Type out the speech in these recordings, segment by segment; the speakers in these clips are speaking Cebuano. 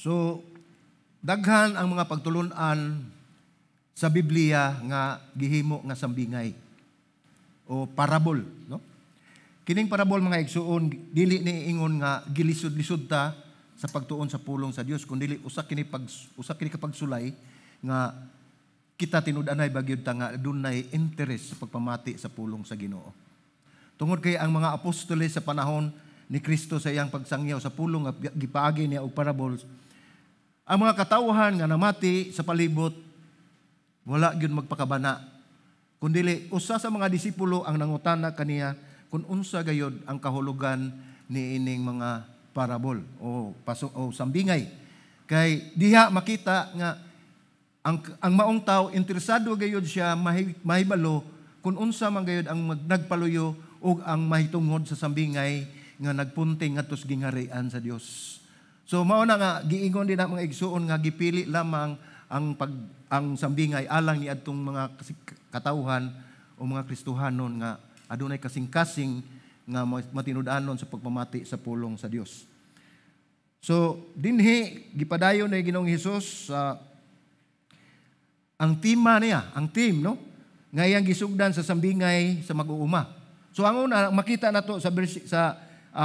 So, daghan ang mga pagtulunan sa Biblia nga gihimo nga sambingay o parabol, no? Kining parabol, mga igsuon, dili ni ingon nga gilisod-lisod ta sa pagtuon sa pulong sa Dios, kundi usa kini ka pagsulay nga kita tinud-anay ba gyud ta nga dunay interest sa pagpamati sa pulong sa Ginoo. Tungod kay ang mga apostoles sa panahon ni Kristo, sa iyang pagsangyaw sa pulong nga gipaagi niya og parables, ang mga katawhan nga namati sa palibot wala gyud magpakabana. Kundili usa sa mga disipulo ang nangutana kaniya kung unsa gayod ang kahulugan ni ining mga parabol o paso o sambingay. Kay diha makita nga ang maong tao, interesado gayod siya mahibalo kung unsa man gayod ang nagpaluyo ug ang mahitungod sa sambingay nga nagpunting ngadto sa gingharian sa Dios. So mao na nga giingon din na, mga igsuon, nga gipili lamang ang sambingay alang ni adtong mga katawhan o mga Kristohanon nga adunay kasing-kasing nga matinud-anon sa pagpamati sa pulong sa Dios. So dinhi gipadayon ni Ginoong Hesus sa ang tema niya, ang theme, no, nga iyang gisugdan sa sambingay sa mag-uuma. So ang una makita nato sa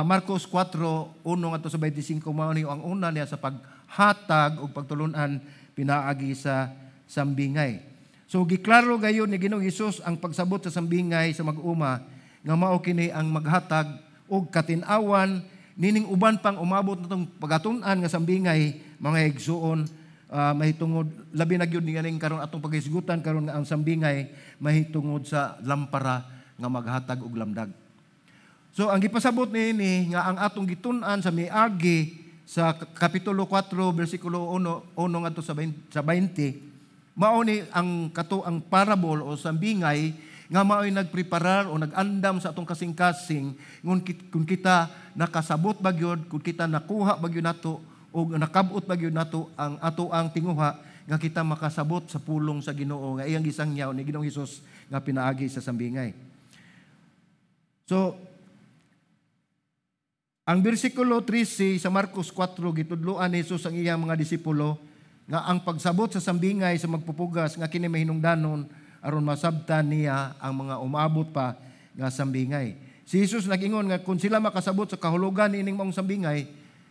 Marcos 4:1 ngadto sa 25, mao ni ang una niya sa paghatag og pagtulunan pinaagi sa sambingay. So giklaro gayon ni Ginoong Hesus ang pagsabot sa sambingay sa mag-uuma nga mao kini ang maghatag og katin-awan nining uban pang umabot natong pagatun-an nga sambingay, mga igsuon, mahitungod labi na gyud ni aning karon atong paghisgutan karon nga ang sambingay mahitungod sa lampara nga maghatag og lamdag. So ang gipasabot niini nga ang atong gitun-an sa miagi sa kapitulo 4 bersikulo 1 1 ngadto sa 20, mao ni ang kato ang parable o sambingay nga mao'y nagpreparar o nag-andam sa atong kasing-kasing kung kita nakasabot ba gyud, kung kita nakuha ba gyud nato o nakab-ot ba gyud nato ang ato ang tinguha nga kita makasabot sa pulong sa Ginoo nga iyang gisangyaw ni Ginoong Hesus nga pinaagi sa sambingay. So ang bersikulo 13 sa Marcos 4, gitudloan ni Jesus ang iyang mga disipulo nga ang pagsabot sa sambingay sa magpupugas nga kini mahinungdanon aron masabtan niya ang mga umabot pa nga sambingay. Si Jesus nag-ingon nga kung sila makasabot sa kahulugan niining maong sambingay,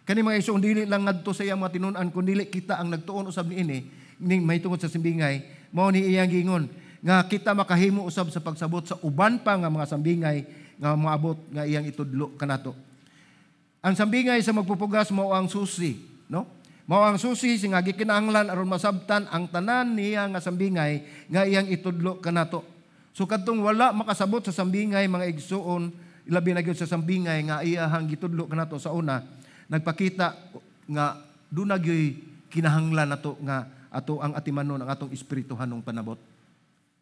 kani, mga igsoon, dili lang ngadto sa iyang mga tinun-an kundi kita ang nagtuon usab niini ning mahitungod sa sambingay, mao ni iyang giingon nga kita makahimo usab sa pagsabot sa uban pa nga mga sambingay nga moabot nga iyang itudlo kanato. Ang sambingay sa magpupugas mao ang susi, no? Mao ang susi nga gikinahanglan aron masabtan ang tanan niya nga sambingay nga iyang itudlo kanato. So kadtong wala makasabot sa sambingay, mga igsuon, ilabi na gyud sa sambingay nga iyahang gitudlo kanato sa una, nagpakita nga duna gyoy kinahanglan nato nga ato ang atimanon ang atong espirituhanong panabot.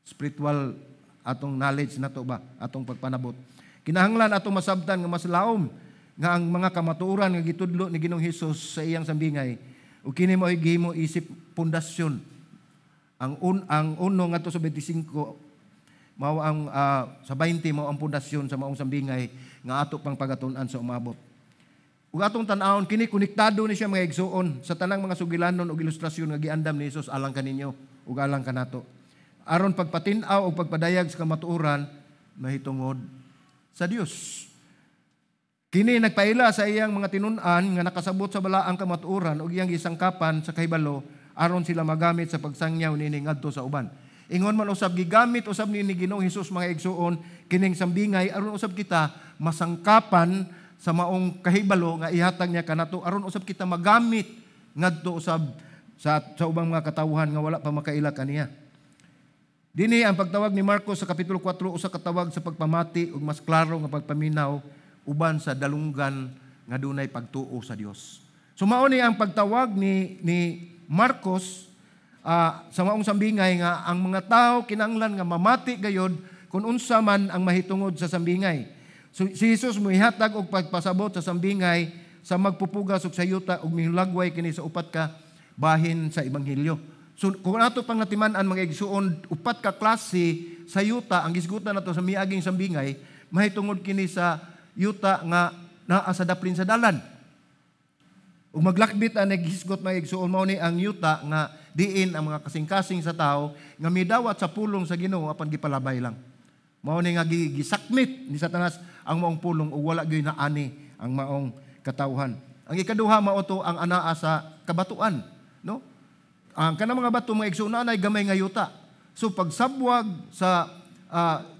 Spiritual atong knowledge nato ba, atong pagpanabot. Kinahanglan atong masabtan nga mas laom nga ang mga kamatuoran nga gitudlo ni Ginoong Hesus sa iyang sambingay ug kini mo gihimo isip pundasyon. Ang uno ngadto sa 25 mao ang sa 20 mao ang pundasyon sa maong sambingay nga ato pang pagatun-an sa umabot. Ug atong tan-awon kini, konektado ni siya, mga igsuon, sa tanang mga sugilanon ug ilustrasyon nga giandam ni Hesus alang kaninyo ug alang kanato, aron pagpatin-aw ug pagpadayag sa kamatuoran mahitungod sa Dios. Kini nagpaila sa iyang mga tinun-an nga nakasabot sa balaang kamatuoran ug iyang gisangkapan sa kahibalo aron sila magamit sa pagsangyaw niini ngadto sa uban. Ingon man usab, gigamit usab ni Ginoong Hesus, mga igsuon, kining sambingay aron usab kita masangkapan sa maong kahibalo nga ihatag niya kanato aron usab kita magamit ngadto usab sa ubang mga katawhan nga wala pa makaila kaniya. Dinhi ang pagtawag ni Marcos sa kapitulo 4 usa ka tawag sa pagpamati ug mas klaro nga pagpaminaw uban sa dalunggan nga dunay pagtuo sa Dios. So mao ni ang pagtawag ni Marcos sa maong sambingay nga ang mga tao kinahanglan nga mamati gayod kung unsa man ang mahitungod sa sambingay. So, si Jesus mohihatag og pagpasabot sa sambingay sa magpupugas og sa yuta ug mihulagway kini sa upat ka bahin sa ebanghelyo. So kung ato pang natiman-an, mga igsuon, upat ka klase sa yuta ang gisgutan nato sa miaging sambingay mahitungod kini sa yuta nga naa sa daplin sa dalan. Ug maglakbit ang naghisgot, mga igsuon, mao ni ang yuta nga diin ang mga kasing-kasing sa tao nga midawat sa pulong sa Ginoo apan gipalabay lang. Mao ni nga gisakmit ni Satanas ang maong pulong ug wala gyud naani ang maong katawhan. Ang ikaduha mao to ang anaa sa kabatuan, no? Ang kanang mga bato, mga igsuon, ay gamay nga yuta. So pagsabwag sa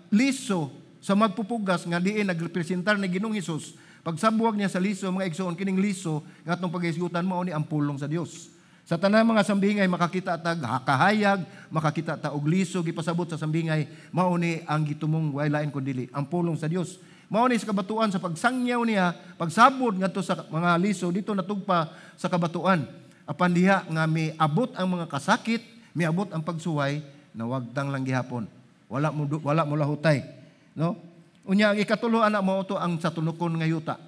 liso sa magpupugas nga diin nagrepresentar ni Ginoong Hesus, pagsabwag niya sa liso, mga igsuon, kining liso nga atong paghisgutan mao ni ang pulong sa Dios. Sa tanang mga sambingay makakita ta kahayag, makakita ta og liso gipasabot sa sambingay, mao ni ang gitumong way lain kun dili ang pulong sa Dios. Mao ni sa kabatuan sa pagsangyaw niya, pagsabod ngadto sa mga liso dito natugpa sa kabatuan. Apan diha nga miabot ang mga kasakit, miabot ang pagsuway, nawagtang lang gihapon. Wala mo lahutay, no? Unya ang ikatulo ana mao to ang sa tunukon nga yuta.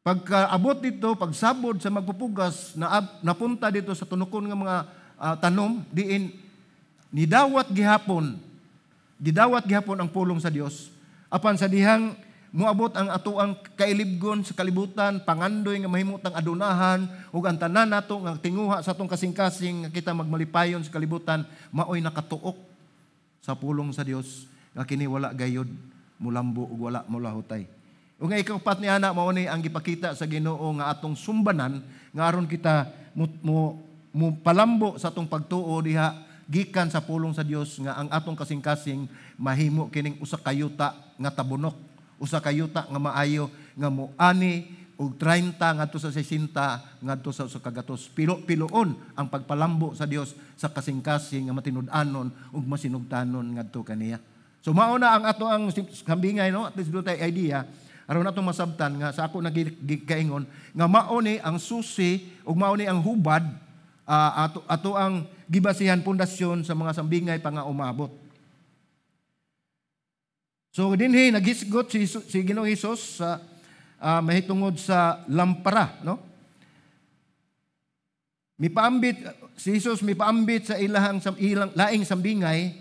Pagkaabot dito, pagsabod sa magpupugas, napunta dito sa tunukon nga mga tanom, diin nidawat gihapon, gidawat gihapon ang pulong sa Dios. Apan sa dihang moabot ang atoang kailibgon sa kalibutan, pangandoy nga mahimutang adunahan ug ang tanan nato nga tinguha sa atong kasing-kasing nga kita magmalipayon sa kalibutan, maoy nakatuok sa pulong sa Dios nga kini wala gayod mulambo ug wala mulahutay. Ug nga ikaupat ni ana mao ni ang gipakita sa Ginoo nga atong sumbanan nga aron kita mo palambo sa atong pagtuo diha gikan sa pulong sa Dios nga ang atong kasing-kasing mahimo kining usa ka yuta nga tabunok, usa ka yuta nga maayo nga moani og 30 ngadto sa 60 ngadto sa usa ka gatos. Pilo-piloon ang pagpalambo sa Dios sa kasing-kasing nga matinud-anon ug masinugtanon ngadto kaniya. So mao na ang ato ang sambingay, no? At least doon tayo idea aron atong masabtan nga sa ako nagikaingon nga mao ni ang susi ug mao ni ang hubad, ato ang gibasihan, pundasyon sa mga sambingay pa nga umabot. So dinhi naghisgot si Ginoong Hesus sa mahitungod sa lampara, no? Mipaambit si Hesus, mipaambit sa ilahang sa ilang laing sambingay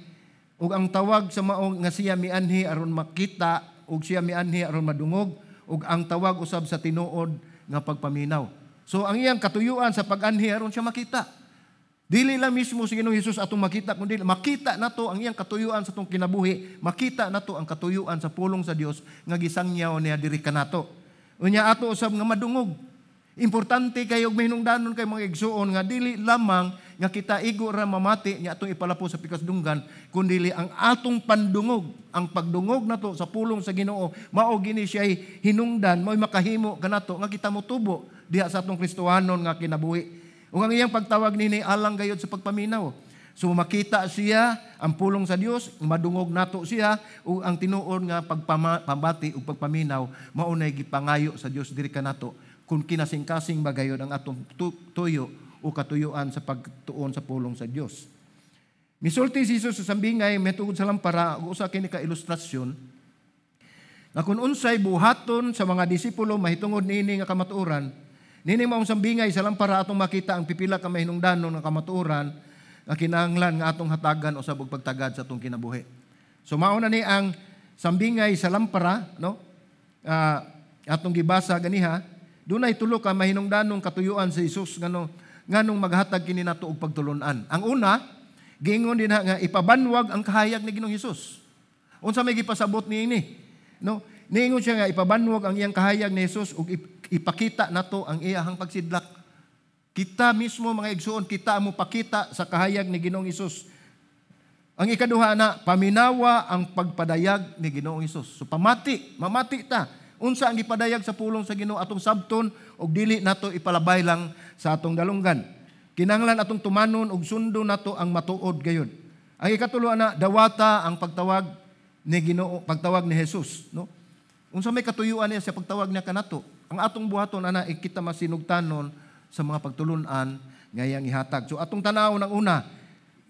ug ang tawag sa mao nga siya mianhi aron makita ug siya mianhi aron madungog ug ang tawag usab sa tinuod nga pagpaminaw. So ang iyang katuyuan sa pag-anhi aron siya makita. Dili lang mismo si Ginoong Hesus atong makita, kundi makita nato ang iyang katuyuan sa atong kinabuhi, makita nato ang katuyuan sa pulong sa Dios nga gisangyaw niya diri kanato. Unya ato usab nga madungog. Importante kayo og mahinungdanon kay mga igsuon nga dili lamang nga kita igo ra mamati nya atong ipalapo sa pikas dunggan, kundi ang atong pandungog, ang pagdungog nato sa pulong sa Ginoo, mao gini siya'y hinungdan, mao'y makahimo kanato nga kita motubo diha sa atong Kristohanon nga kinabuhi. Ug ang iyang pagtawag nini alang gayod sa pagpaminaw. So makita siya ang pulong sa Dios, madungog nato siya ug ang tinuod nga pagpambati ug pagpaminaw mao nay gipangayo sa Dios diri kanato kung kinasing-kasing ba gayod ang atong tuyo o katuyuan sa pagtuon sa pulong sa Dios. Misulti si Jesus sa sambingay mahitungod sa lampara ug usa kini ka ilustrasyon nga kung unsay buhaton sa mga disipulo mahitungod niini nga kamatuoran, nini maong sambingay sa lampara atong makita ang pipila ka mahinungdanon nga kamatuoran nga kinahanglan nga atong hatagan usab og pagtagad sa atong kinabuhi. So mao na ni ang sambingay sa lampara, no? Atong gibasa ganiha, dunay tulo ka mahinungdanong katuyuan sa Jesus nganong maghatag kini nato og pagtulun-an. Ang una, giingon din nga ipabanwag ang kahayag ni Ginoong Hesus. Unsa may gipasabot niini? No? Niingon siya nga ipabanwag ang iyang kahayag ni Hesus ug ipakita nato ang iyahang pagsidlak. Kita mismo, mga igsuon, kita mo pakita sa kahayag ni Ginoong Hesus. Ang ikaduha na, paminawa ang pagpadayag ni Ginoong Hesus. So pamati, mamati ta. Unsa ang gipadayag sa pulong sa Ginoo atong sabton ug dili nato ipalabay lang sa atong dalunggan. Kinahanglan atong tumanon ug sundon nato ang matuod gayud. Ang ikatulo na, dawata ang pagtawag ni Ginoo, pagtawag ni Jesus, no? Unsa may katuyuan niya sa pagtawag niya kanato? Ang atong buhaton ana kita masinugtanon sa mga pagtulun-an nga iyang ihatag. So atong tan-aw ng una,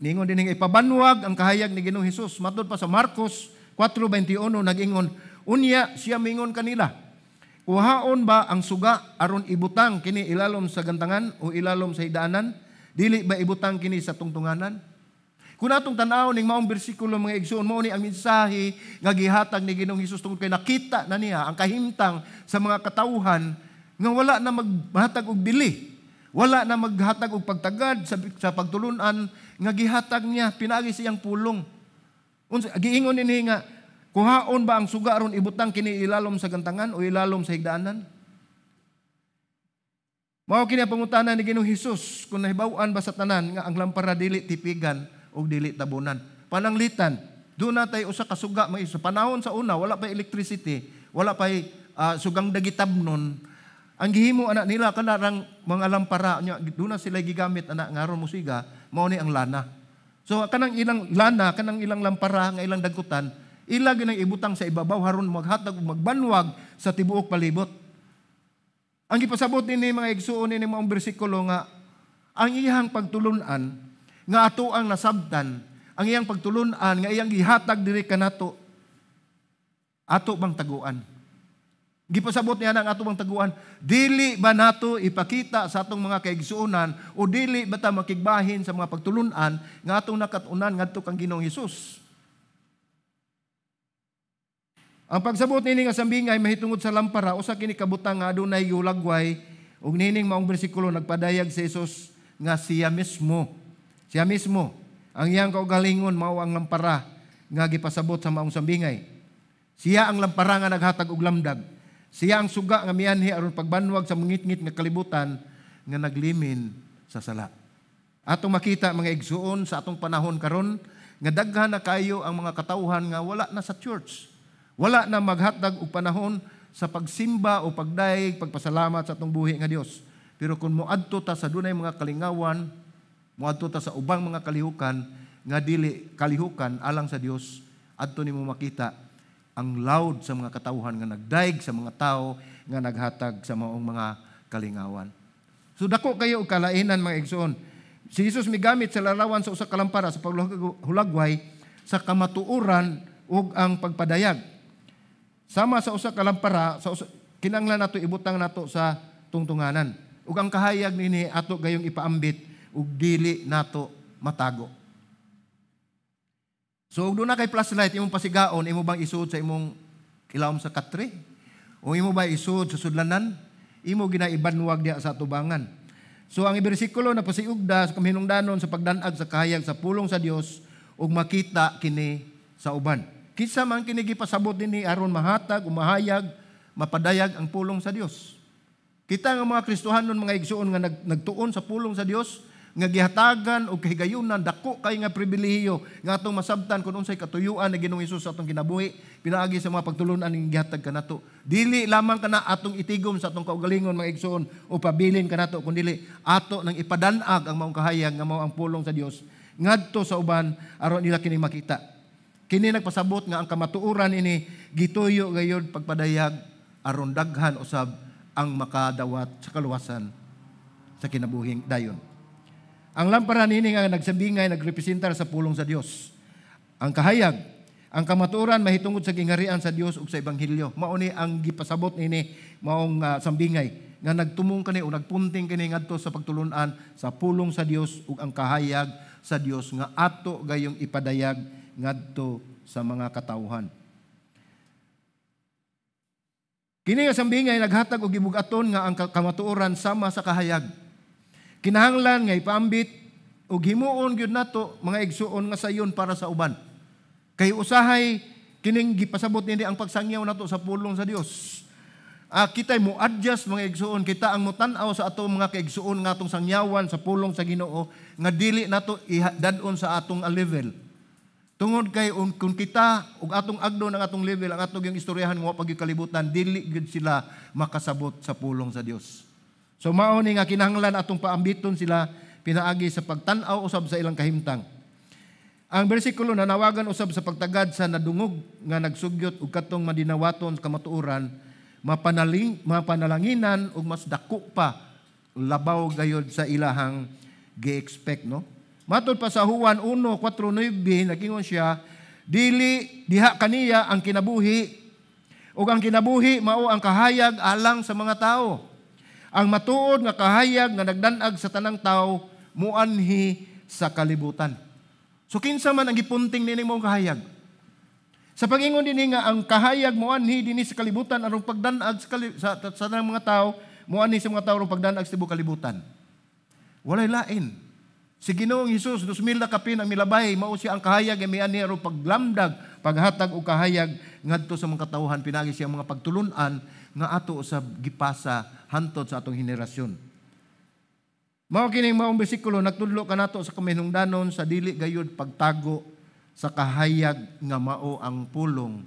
ningon din nga ipabanwag ang kahayag ni Ginoong Hesus. Matud pa sa Marcos 4:21 nag-ingon, unya siya mingon kanila, kuhaon ba ang suga aron ibutang kini ilalom sa gantangan o ilalom sa hidaanan? Dili ba ibutang kini sa tungtunganan? Kung atong tan-awon ning maong bersikulo, mga igsoon, mao ni ang mensahe nga gihatag ni Ginoong Hesus tungod kay nakita na niya ang kahimtang sa mga katawhan Nga wala na maghatag og bili. Wala na maghatag og pagtagad sa pagtulunan nga gihatag niya pinaagi siyang pulong. Unsa giingon dinhi nga kuhaon ba ang suga aron ibutang kini ilalom sa gantangan o ilalom sa higdaanan? Mao kini ang pangutana ni Ginoong Hesus kung nahibaw-an ba sa tanan nga ang lampara dili tipigan o dili tabunan. Pananglitan, duna tay usa ka suga may sa panahon sa una wala pa electricity, wala pa sugang dagitabnon. Ang gihimo ana nila kanarang mga lampara nya duna sila gigamit ana nga aron musiga, mao ni ang lana. So kanang ilang lana, kanang ilang lampara nga ilang dagkutan, ila ginang ibutang sa ibabaw haron maghatag ug magbanwag sa tibuok palibot. Ang gipasabot nini mga igsuon nini maong bersikulo nga ang iyang pagtulunan nga ato ang nasabtan, ang iyang pagtulunan nga iyang gihatag diri kanato, ato bang taguan? Gipasabot niya ang ato bang taguan? Dili ba nato ipakita sa atong mga kaigsuonan o dili ba ta makigbahin sa mga pagtulunan nga atong nakat-unan ngadto kang Ginoong Hesus? Ang pagsabot nini nga sambingay mahitungod sa lampara usa kini kabutang nga adunay gihulagway ug nining maong bersikulo nagpadayag si Jesus nga siya mismo. Siya mismo ang iyang kaugalingon mao ang lampara nga gipasabot sa maong sambingay. Siya ang lampara nga naghatag og lamdag. Siya ang suga nga mianhi aron pagbanwag sa mangitngit nga kalibutan nga naglimin sa sala. Atong makita mga igsuon sa atong panahon karon nga daghan na kayo ang mga katawhan nga wala na sa church. Wala na maghatag og panahon sa pagsimba o pagdayeg, pagpasalamat sa atong buhi nga Dios. Pero kung moadto ta sa dunay mga kalingawan, moadto ta sa ubang mga kalihukan nga dili kalihukan alang sa Dios, adto nimo makita ang loud sa mga katawhan nga nagdaig sa mga tao nga naghatag sa maong mga kalingawan. So dako kayo og kalainan mga igsoon. Si Jesus migamit sa larawan sa usa ka lampara sa paghulagway sa kamatuoran ug ang pagpadayag. Sama sa usa ka lampara, sa usa, kinahanglan nato ibutang nato sa tungtunganan. Ug ang kahayag nini ato gayong ipaambit ug dili nato matago. So ug duna kay flashlight imong pasigaon, imo bang isuod sa imong ilawom sa katre? O imo ba isuod sa sudlanan? Imo ginaibanwag diha sa atubangan. So ang bersikulo na pasiugda sa kaminungdanon sa pagdanag sa kahayag sa pulong sa Dios ug makita kini sa uban. Kinsa man kini gipasabot dinhi aron mahatag o mahayag, mapadayag ang pulong sa Dios. Kita nga mga Kristohanon mga igsuon nga nagtuon sa pulong sa Dios nga gihatagan og kahigayunan dako kay nga pribilehiyo nga atong masabtan kun unsay katuyuan ni Ginoong Hesus sa atong kinabuhi pinaagi sa mga pagtulunan ning gihatag kanato. Dili lamang kana atong itigom sa atong kaugalingon mga igsuon o pabilin kanato kun dili ato nang ipadanag ang maong kahayag nga mao ang pulong sa Dios ngadto sa uban aron nila kini makita. Kini nagpasabot nga ang kamatuoran ini gituyo gayud pagpadayag aron daghan usab ang makadawat sa kaluwasan sa kinabuhing dayon. Ang lampara nini nga nagsabingay nagrepresentar sa pulong sa Dios. Ang kahayag, ang kamatuoran mahitungod sa gingharian sa Dios ug sa ebanghelyo. Mao ni ang gipasabot nini maong sambingay nga nagtumong kani o nagpunting kani ngadto sa pagtulun-an sa pulong sa Dios ug ang kahayag sa Dios nga ato gayong ipadayag ngadto sa mga katawhan. Kini nga sambingay naghatag og gibug-aton nga ang kamatuoran sama sa kahayag. Kinahanglan nga ipaambit og himuon gyud nato mga igsuon nga sayon para sa uban. Kay usahay kining gipasabot nini ang pagsangyaw nato sa pulong sa Dios. Kita'y mo adjust mga igsuon, kita ang motan-aw sa atong mga kaigsuon nga atong sangyawan sa pulong sa Ginoo nga dili nato dad-on sa atong level. Tungod kay kung kita ug atong agdo ng atong level, ang atong yung istoryahan nga wa kalibutan, dili gyud sila makasabot sa pulong sa Dios. So mao ni nga kinahanglan atong paambiton sila pinaagi sa pagtan-aw usab sa ilang kahimtang. Ang bersikulo nanawagan usab sa pagtagad sa nadungog nga nagsugyot ug katong madinawaton kamatuoran, mapanalanginan ug mas dako pa labaw gayod sa ilahang gi-expect, no? Matod pa sa Juan 1:4-9, nagingon siya, dili diha kaniya ang kinabuhi ug ang kinabuhi mao ang kahayag alang sa mga tao. Ang matuod nga kahayag nga nagdanag sa tanang tao muanhi sa kalibutan. So kinsa man ang gipunting nining mong kahayag? Sa pag-ingon dinhi nga ang kahayag moanhi dinhi sa kalibutan aron pagdanag sa tanang mga tao, Muani sa mga tawo pagdanag sa tibuok kalibutan. Walay lain. Si Ginoong Hesus, 2000 na kapin ang milabay, mao siya ang kahayag nga miani aron paglamdag, paghatag og kahayag ngadto sa mga katawhan pinaagi siya mga pagtulun-an nga ato usab gipasa hantod sa atong henerasyon. Mao kining maong bersikulo nagtudlo kanato sa kaminungdanon sa dili gayud pagtago sa kahayag nga mao ang pulong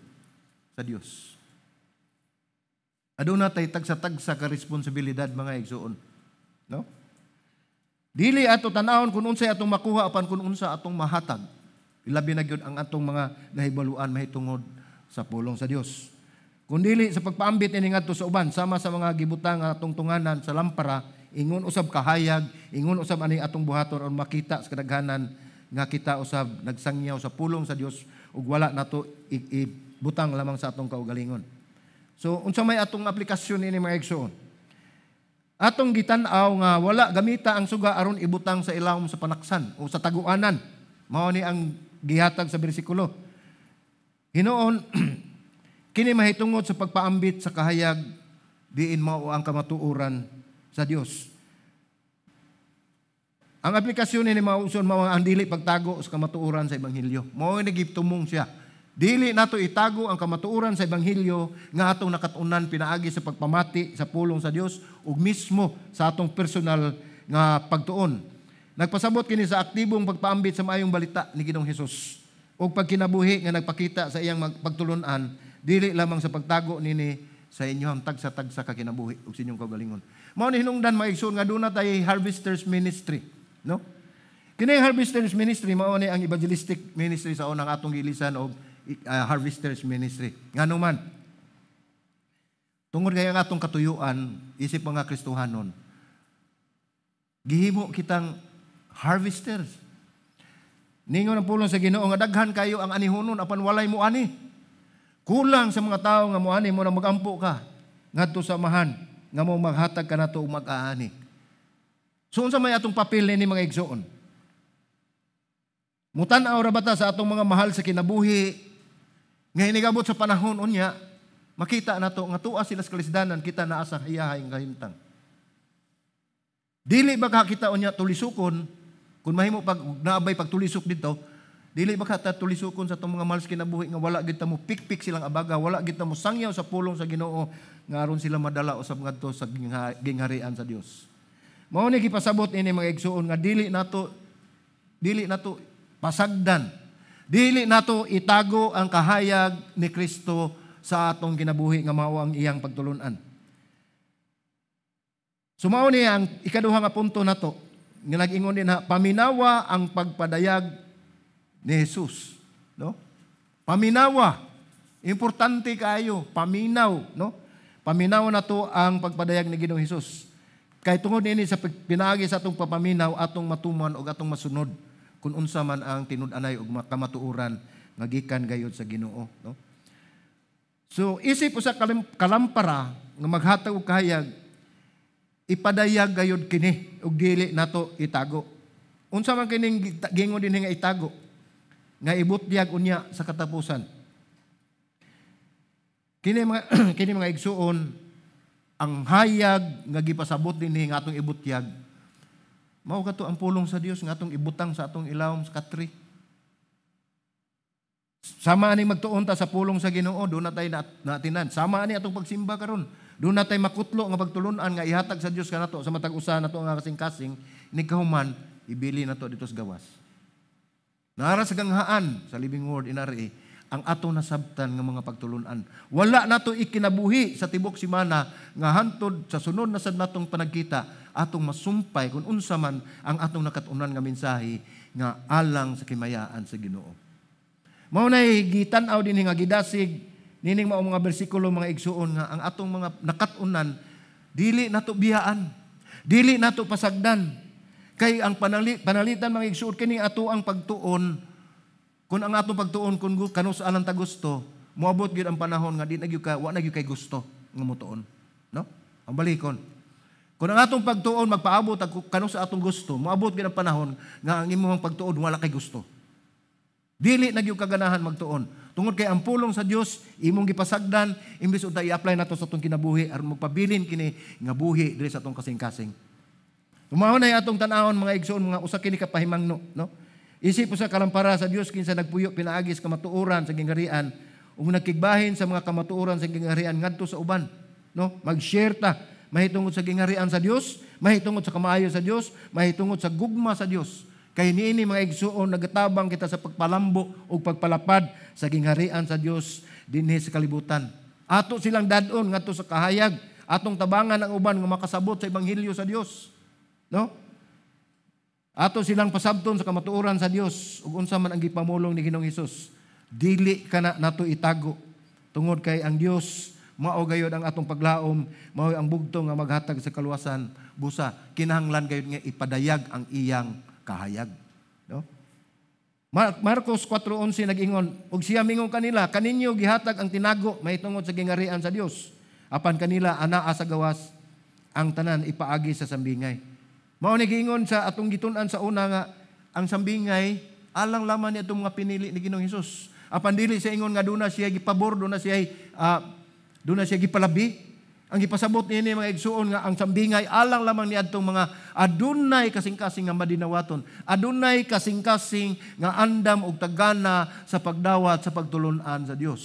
sa Dios. Aduna tay tagsa-tagsa ka responsibilidad, mga igsuon. No? Dili ato tan-awon kung unsay atong makuha apan kung unsa atong mahatag. Ilabi na gyud ang atong mga nahibaluan mahitungod sa pulong sa Dios. Kung dili sa pagpaambit ini ngadto sa uban sama sa mga gibutang nga atong tunganan sa lampara, ingon usab kahayag, ingon usab ani atong buhaton aron makita sa kadaghanan nga kita usab nagsangyaw sa pulong sa Dios ug wala nato ibutang lamang sa atong kaugalingon. So unsa may atong aplikasyon ini, mga igsoon? Atong gitan-aw nga wala gamita ang suga aron ibutang sa ilawom sa panaksan o sa taguanan. Mao ni ang gihatag sa bersikulo. Hinuon kini mahitungod sa pagpaambit sa kahayag diin mao ang kamatuoran sa Dios. Ang aplikasyon ni mauson mao ang dili pagtago sa kamatuoran sa ebanghelyo. Mao ni gitumong siya. Dili nato itago ang kamatuoran sa ebanghelyo nga atong nakat-unan pinaagi sa pagpamati sa pulong sa Dios ug mismo sa atong personal nga pagtuon. Nagpasabot kini sa aktibong pagpaambit sa maayong balita ni Ginoong Hesus ug pagkinabuhi nga nagpakita sa iyang pagtulun-an, dili lamang sa pagtago nini sa inyong tagsa-tagsa ka kinabuhi ug sa inyong kaugalingon. Mao ni hinungdan, mga igsoon, nga duna tay Harvesters Ministry, no? Kini Harvesters Ministry mao ni ang evangelistic ministry sa unang atong gilisan og Harvesters Ministry. Ngano man? Tungod kay ang atong katuyuan isip mga Kristohanon, gihimo kitang harvesters. Ningon ang pulong sa Ginoo nga daghan kayo ang anihonon apan walay mo ani. Kulang sa mga tao nga moani mo na magampo ka ngadto sa Amahan nga mo maghatag kanato og mag-aani. So unsa may atong papel nini, mga igsoon? Mutan-aw ra ba ta sa atong mga mahal sa kinabuhi nga inigabot sa panahon unya, makita nato nga tuwa sila sa kalisdanan, kita naa sa hayahay nga kahimtang? Dili ba ka kita unya tulisukon kung mahimo pag naabay pagtulisok dito, dili ba ka ta tulisukon sa atong mga mahal sa kinabuhi nga wala gid ta mo pikpik silang abaga, wala gid ta mo sangyaw sa pulong sa Ginoo nga aron sila madala usab ngadto sa gingharian sa Dios? Mao ni gipasabot ini, mga igsuon, nga dili nato pasagdan. Dili nato itago ang kahayag ni Kristo sa atong kinabuhi nga mao ang iyang pagtulunan. So mao ni ang ikaduha nga punto nato nga nag-ingon din ha, paminawa ang pagpadayag ni Jesus, no? Paminawa. Importante kaayo, paminaw, no? Paminaw nato ang pagpadayag ni Ginoong Hesus. Kay tungod niini sa pinaagi sa atong papaminaw, atong matuman og atong masunod kung unsa man ang tinud-anay og kamatuoran nga gikan gayud sa Ginoo, no? So isip usa kalampara nga maghatag og kahayag, ipadayag gayud kini ug dili nato itago. Unsa man kining gingon dinhi nga itago? Nga ibutyag unya sa katapusan. Kini, mga igsuon, ang hayag nga gipasabot dinhi nga atong ibutyag mao kato ang pulong sa Dios nga atong ibutang sa atong ilawom sa katre. Sama ani magtuon ta sa pulong sa Ginoo, duna tay natinan. Sama ani atong pagsimba karon. Duna tay makutlo nga pagtulunan nga ihatag sa Dios kanato sa matag usa nato nga kasing-kasing, ni kahuman ibili nato dito sa gawas. Nara sa ganghaan sa Living Word inari ang ato nasabtan nga mga pagtulunan. Wala nato ikinabuhi sa tibok simana nga hantod sa sunod na sad natong panagkita, atong masumpay kung unsa man ang atong nakat-unan nga mensahe nga alang sa kimayaan sa Ginoo. Mao nay gitan-aw dinhi nga gidasig nining mao mga bersikulo, mga igsuon, nga ang atong mga nakat-unan dili nato biyaan. Dili nato pasagdan. Kay ang panalitan, mga igsuon, kini ato ang pagtuon, kung ang atong pagtuon kung kanus alang ta gusto, moabot gyud ang panahon nga di na gyud ka wa na gyud kay gusto nga motuon. No? Ang balikon. Kung ang atong pagtuon magpaabot ag kanus sa atong gusto, moabot gyud ang panahon nga ang imong pagtuon wala kay gusto. Dili na gyud kaganahan magtuon. Tungod kay ang pulong sa Dios imong gipasagdan, imbes unta i-apply nato sa atong kinabuhi aron magpabilin kini nga buhi diri sa atong kasing-kasing. Mao na atong tan-awon, mga igsoon, mga usa kini ka pahimangno, no? Isip usa kalampara sa Dios kinsa nagpuyo pinaagi sa kamatuoran sa gingharian ug nagkigbahin sa mga kamatuoran sa gingharian ngadto sa uban, no? Mag-share ta mahitungod sa gingharian sa Dios, mahitungod sa kamaayo sa Dios, mahitungod sa gugma sa Dios. Kay niini, mga igsuon, nagatabang kita sa pagpalambo ug pagpalapad sa gingharian sa Dios dinhi sa kalibutan. Ato silang dad-on ngadto sa kahayag, atong tabangan ang uban nga makasabot sa ebanghelyo sa Dios. No? Ato silang pasabton sa kamatuoran sa Dios ug unsa man ang gipamulong ni Ginoong Hesus. Dili kana nato itago tungod kay ang Dios mao gayod ang atong paglaom, mao ang bugtong nga maghatag sa kaluwasan. Busa kinahanglan gayud nga ipadayag ang iyang kahayag, no? Marcos 4:11 nag-ingon, ug siya mingon kanila, "Kaninyo gihatag ang tinago mahitungod sa gingharian sa Dios. Apan kanila anaa sa gawas, ang tanan ipaagi sa sambingay." Mao ni giingon sa atong gitun-an sa una nga ang sambingay alang lamang ni atong mga pinili ni Ginoong Hesus. Apan dili sa ingon nga duna siya gipabor, duna siya gipalabi. Ang gipasabot niini, mga igsuon, nga ang sambingay alang lamang ni adtong mga adunay kasing-kasing nga madinawaton, adunay kasing-kasing nga andam og tagana sa pagdawat sa pagtulun-an sa Dios.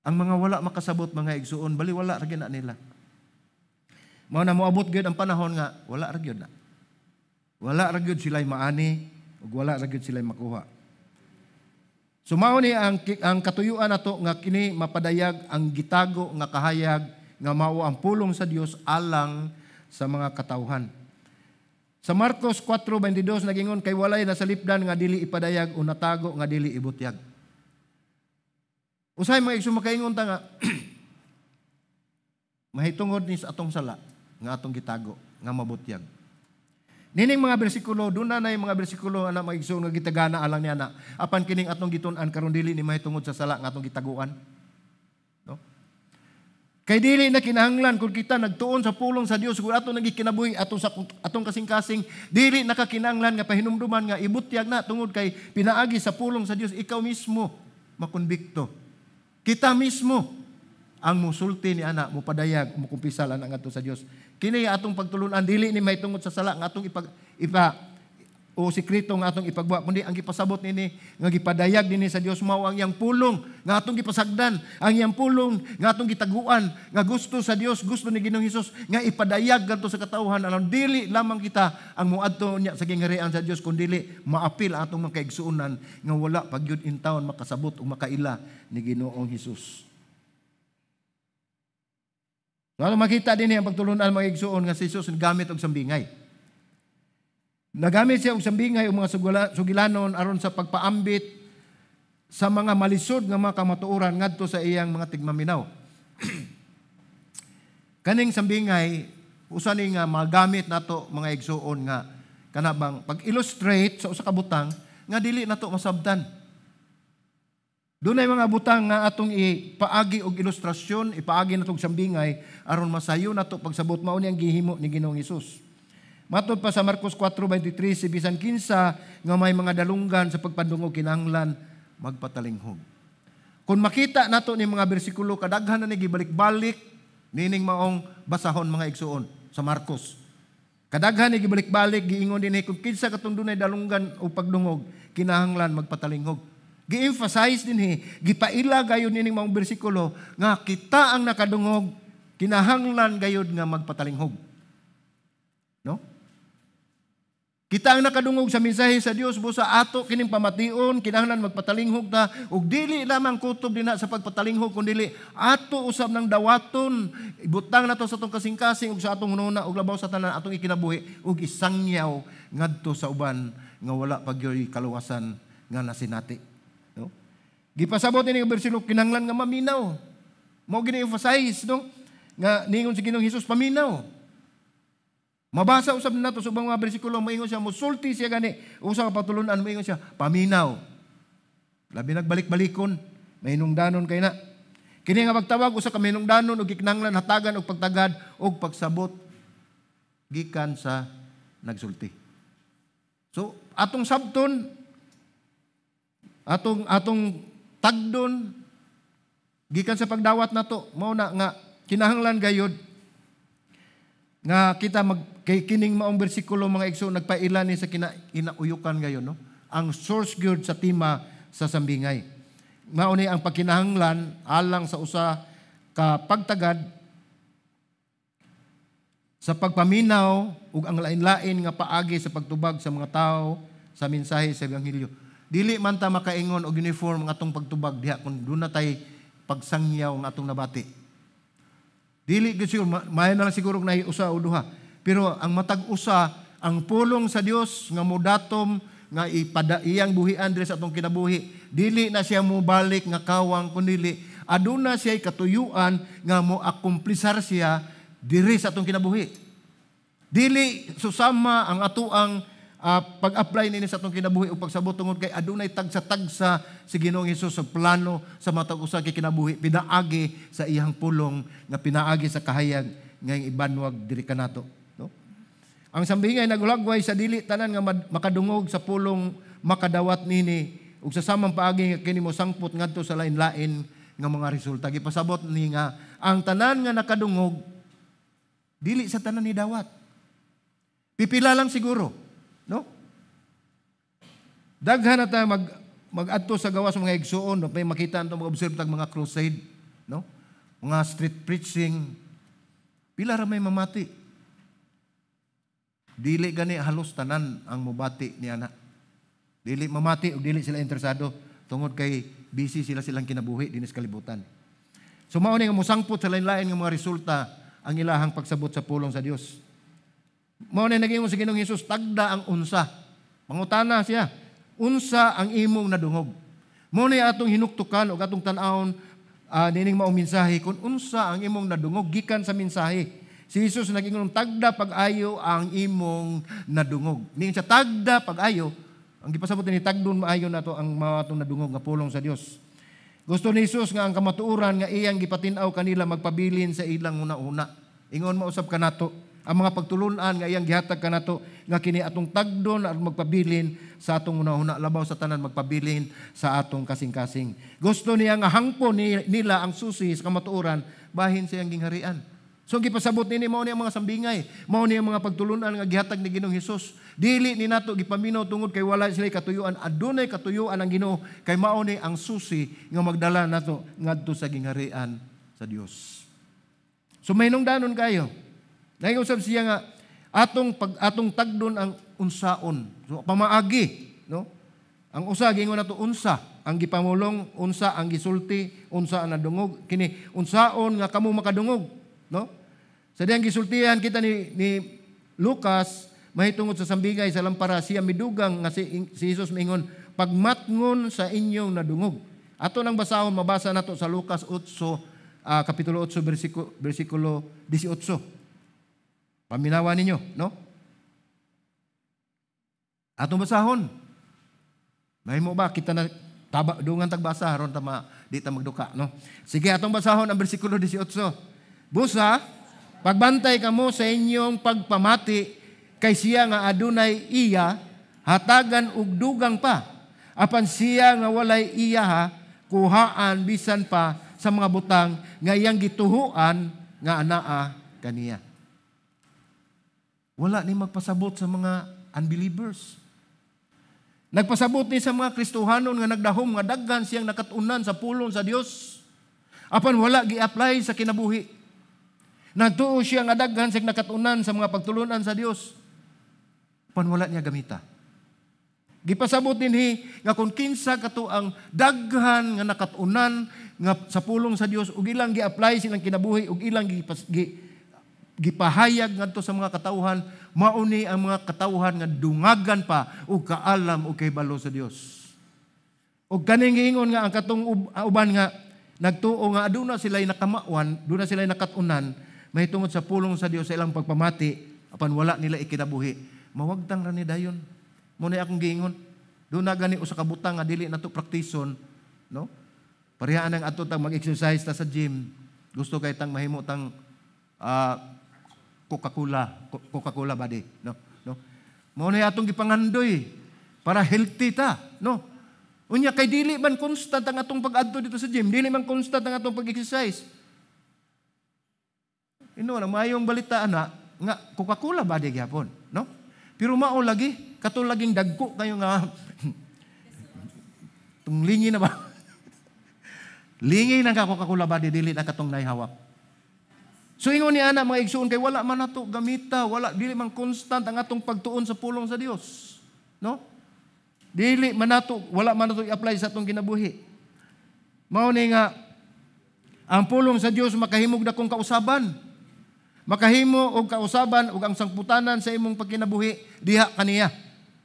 Ang mga wala makasabot, mga igsuon, bali wala ra na nila. Mao na moabot gyud ang panahon nga wala ra gyud na. Wala ra gyud sila'y maani ug wala ra gyud sila'y makuha. So mao ni ang katuyuan nato nga kini mapadayag ang gitago nga kahayag nga mao ang pulong sa Dios alang sa mga katawhan. Sa Marcos 4:22 nagingon, "Kay walay nasalipdan nga dili ipadayag o natago nga dili ibutyag." Usahay, mga igsoon, makaingon ta nga mahitungod ni sa atong sala nga atong gitago nga mabutyag. Nining mga bersikulo, duna na yung mga bersikulo, ana, mga igsoon, nga gitagana alang niya na. Apan kining atong gitun-an karon dili ni mahitungod sa sala nga atong gitaguan. No? Kay dili na kinahanglan kung kita nagtuon sa pulong sa Dios, kung ato nagikinabuhi atong sa atong kasing-kasing, dili nakakinahanglan nga pahinumduman nga ibutyag na tungod kay pinaagi sa pulong sa Dios ikaw mismo makonbikto. Kita mismo ang musulti ni ana, mupadayag, mukumpisal ana ngadto sa Dios. Kini atong pagtulunan dili ni mahitungod sa sala nga atong ipag ipa o sikreto nga atong ipagbuhat, kundi ang gipasabot nini nga gipadayag dinhi sa Dios mao ang iyang pulong nga atong gipasagdan, ang iyang pulong nga atong gitaguan, nga gusto sa Dios, gusto ni Ginoong Hesus nga ipadayag gadto sa katawhan aron dili lamang kita ang moadto niya sa gingharian sa Dios, kundi maapil ang atong mga kaigsuonan nga wala pa gyud intawon makasabot o makaila ni Ginoong Hesus. So, ano makita din ang pagtulunan, mga igsuon, nga si Jesus gamit og sambingay. Nagamit siya og sambingay o mga sugilanon aron sa pagpaambit sa mga malisod nga mga kamatuoran ngadto sa iyang mga tigmaminaw. Kaning sambingay usa ni nga magamit nato, mga igsuon, nga kana bang pag-illustrate sa usa ka butang nga dili nato masabtan. Dunay mga butang nga atong ipaagi og ilustrasyon, ipaagi natong sambingay aron masayo nato pagsabot. Mao ni ang gihimo ni Ginoong Hesus. Matod pa sa Marcos 4:23, si bisan kinsa nga may mga dalunggan sa pagpadungog kinahanglan magpatalinghog. Kung makita nato ni mga bersikulo, kadaghan na ni gibalik-balik nining maong basahon, mga igsuon, sa Marcos. Kadaghan ni gibalik-balik, giingon dinhi kung kinsa katong dunay dalunggan o pagdungog kinahanglan magpatalinghog. Gi-emphasize dinhi, gipaila gayud nining maong bersikulo nga kita ang nakadungog kinahanglan gayud nga magpatalinghog. No? Kita ang nakadungog sa mensahe sa Dios, busa ato kining pamation, kinahanglan magpatalinghog ta ug dili lamang kutob dinha sa pagpatalinghog kundi ato usab ng dawaton, ibutang nato sa atong kasing-kasing ug sa atong hunahuna ug labaw sa tanan atong ikinabuhi ug isangyaw ngadto sa uban nga wala pa gyoy kaluwasan nga nasinati. No? Gipasabot ini nga bersikulo kinahanglan nga maminaw. Mao gini-emphasize, no, nga ningon si Ginoong Hesus, paminaw. Mabasa usab nato sa ubang mga bersikulo, moingon siya, musulti siya gani, usa ka patulunan, moingon siya, "Paminaw." Labi nagbalik-balikon, mahinungdanon kay na. Kini nga pagtawag usa ka mahinungdanon ug gikinahanglan hatagan og pagtagad og pagsabot gikan sa nagsulti. So, atong sabton Atong atong tagdon gikan sa pagdawat nato. Mao na nga kinahanglan gayud nga kita mag kay kining maong bersikulo, mga igsoon, nagpaila ni sa kinauyukan gayon, no? Ang source gyud sa tema sa sambingay. Mao ni ang pagkinahanglan alang sa usa ka pagtagad sa pagpaminaw ug ang lain-lain nga paagi sa pagtubag sa mga tao sa mensahe sa ebanghelyo. Dili man ta makaingon og uniform ang atong pagtubag diha kung duna tay pagsangyaw ang atong nabati. Dili gyud siguro, maayo na lang siguro kung naay usa o duha. Pero ang matag usa, ang pulong sa Dios nga modatom nga ipada iyang buhian diri sa atong kinabuhi, dili na siya mobalik nga kawang, kundili aduna siya katuyuan nga mo akumplisar siya diri sa atong kinabuhi. Dili susama ang atoang pag-apply nini sa atong kinabuhi o pagsabot tungod kay adunay tagsa-tagsa si Ginoong Hesus sa plano sa matag usa kay kinabuhi pinaagi sa iyang pulong nga pinaagi sa kahayag nga ibanwag diri kanato, no? Ang sambingay naghulagway sa dili tanan nga makadungog sa pulong makadawat nini ug sa samang paagi nga kini mosangpot ngadto sa lain-lain nga mga resulta. Gipasabot ni nga ang tanan nga nakadungog, dili sa tanan ni dawat. Pipila lang siguro, no? Daghan na ta magadto sa gawas, mga igsuon, no? May makita ato, mag-observe tag mga crusade, no? Mga street preaching. Pila ra may mamati? Dili gani halos tanan ang mobati ni ana. Dili mamati og dili sila interesado tungod kay busy sila silang kinabuhi dinhi sa kalibutan. So mao ni nga mosangpot sa lain-lain nga mga resulta ang ilahang pagsabot sa pulong sa Dios. Mao ni naging sa Ginoong Hesus, tagda ang unsa. Pangutana siya, unsa ang imong nadungog? Mao ni atong hinuktukan og atong tan-awon nining maong mensahe kung unsa ang imong nadungog gikan sa mensahe. Si Jesus nag-ingon, tagda pag-ayo ang imong nadungog. Ning sa tagda pag-ayo, ang gipasabot ni tagdon maayo nato ang mga atong nadungog nga pulong sa Dios. Gusto ni Jesus nga ang kamatuoran nga iyang gipatin-aw kanila magpabilin sa ilang una-una. Ingon mausab kanato ang mga pagtulunan nga iyang gihatag kanato nga kini atong tagdon at magpabilin sa atong una-una, labaw sa tanan magpabilin sa atong kasing-kasing. Gusto niya nga hangpon nila ang susi sa kamatuoran bahin sa iyang gingharian. So gipasabot nini mao ni ang mga sambingay, mao ni ang mga pagtulunan nga gihatag ni Ginoong Hesus. Dili ni nato gipaminaw tungod kay wala sila katuyuan, adunay katuyuan ang Ginoo kay mao ni ang susi nga magdala nato ngadto sa gingharian sa Dios. So mahinungdanon kayo. Nagiusab siya nga atong tagdon ang unsaon. So pamaagi, no? Ang usa giingon nato unsa ang gipamulong, unsa ang gisulti, unsa ang nadungog, kini unsaon nga kamo makadungog, no? Sa diyang gisultihan kita ni Lucas mahitungod sa sambingay sa lampara, siya midugang nga si Jesus miingon, pagmatngon sa inyong nadungog. Ato nang basahon, mabasa nato sa Lucas 8, kapitulo 8, bersikulo 18. Paminawa ninyo, no? Atong basahon. Mahimo ba kita na taba dungan tagbasa aron ta di ta magduka, no? Sige, atong basahon ang bersikulo 18. Busa, pagbantay kamo sa inyong pagpamati, kay siya nga adunay iya, hatagan og dugang pa. Apan siya nga walay iya ha, kuhaan bisan pa sa mga butang nga iyang gituhuan nga anaa kaniya. Wala ni magpasabot sa mga unbelievers. Nagpasabot ni sa mga Kristohanon nga nagdahom nga daghan siyang nakatunan sa pulong sa Dios. Apan wala gi-apply sa kinabuhi. Nagtuo siya nga daghan siyang nakatunan sa mga pagtulunan sa Dios. Apan wala niya gamita. Gipasabot dinhi nga kung kinsa kato ang daghan nga nakatunan nga sa pulong sa Dios ug ilang gi-apply silang kinabuhi ug ilang gipahayag ngadto sa mga katawhan, mauni ang mga katawhan nga dungagan pa og kaalam og kahibalo sa Dios. Og kaning giingon nga ang katong uban nga nagtuo nga aduna sila'y nakamawan, aduna sila'y nakatunan mahitungod sa pulong sa Dios sa ilang pagpamati, apan wala nila ikinabuhi. Mawagtang ra ni dayon. Mo na akong giingon. Duna gani usa ka butang nga dili nato praktison, no? Parehaan ang ato tang mag-exercise ta sa gym. Gusto kay tang mahimo tang Coca-Cola body, no? No. Mao na atong gipangandoy para healthy ta, no? Unya kay dili man constant ang atong pag-adto dito sa gym, dili man constant ang atong pag-exercise. Ino ang maayong balita ana nga Coca-Cola ba di gyapon, no? Pero mao lagi, kato laging dagko kayo nga tung lingi na ba? Lingi na ka Coca-Cola ba di, dili na katong hawak. So ingon ni ana, mga igsuon, kay wala man nato gamita, wala, dili man constant ang atong pagtuon sa pulong sa Dios. No? Dili man nato, wala man nato i-apply sa atong kinabuhi. Mao ni nga ang pulong sa Dios makahimog dakong kausaban. Makahimo og kausaban ug ang sangputanan sa imong pagkinabuhi diha kaniya.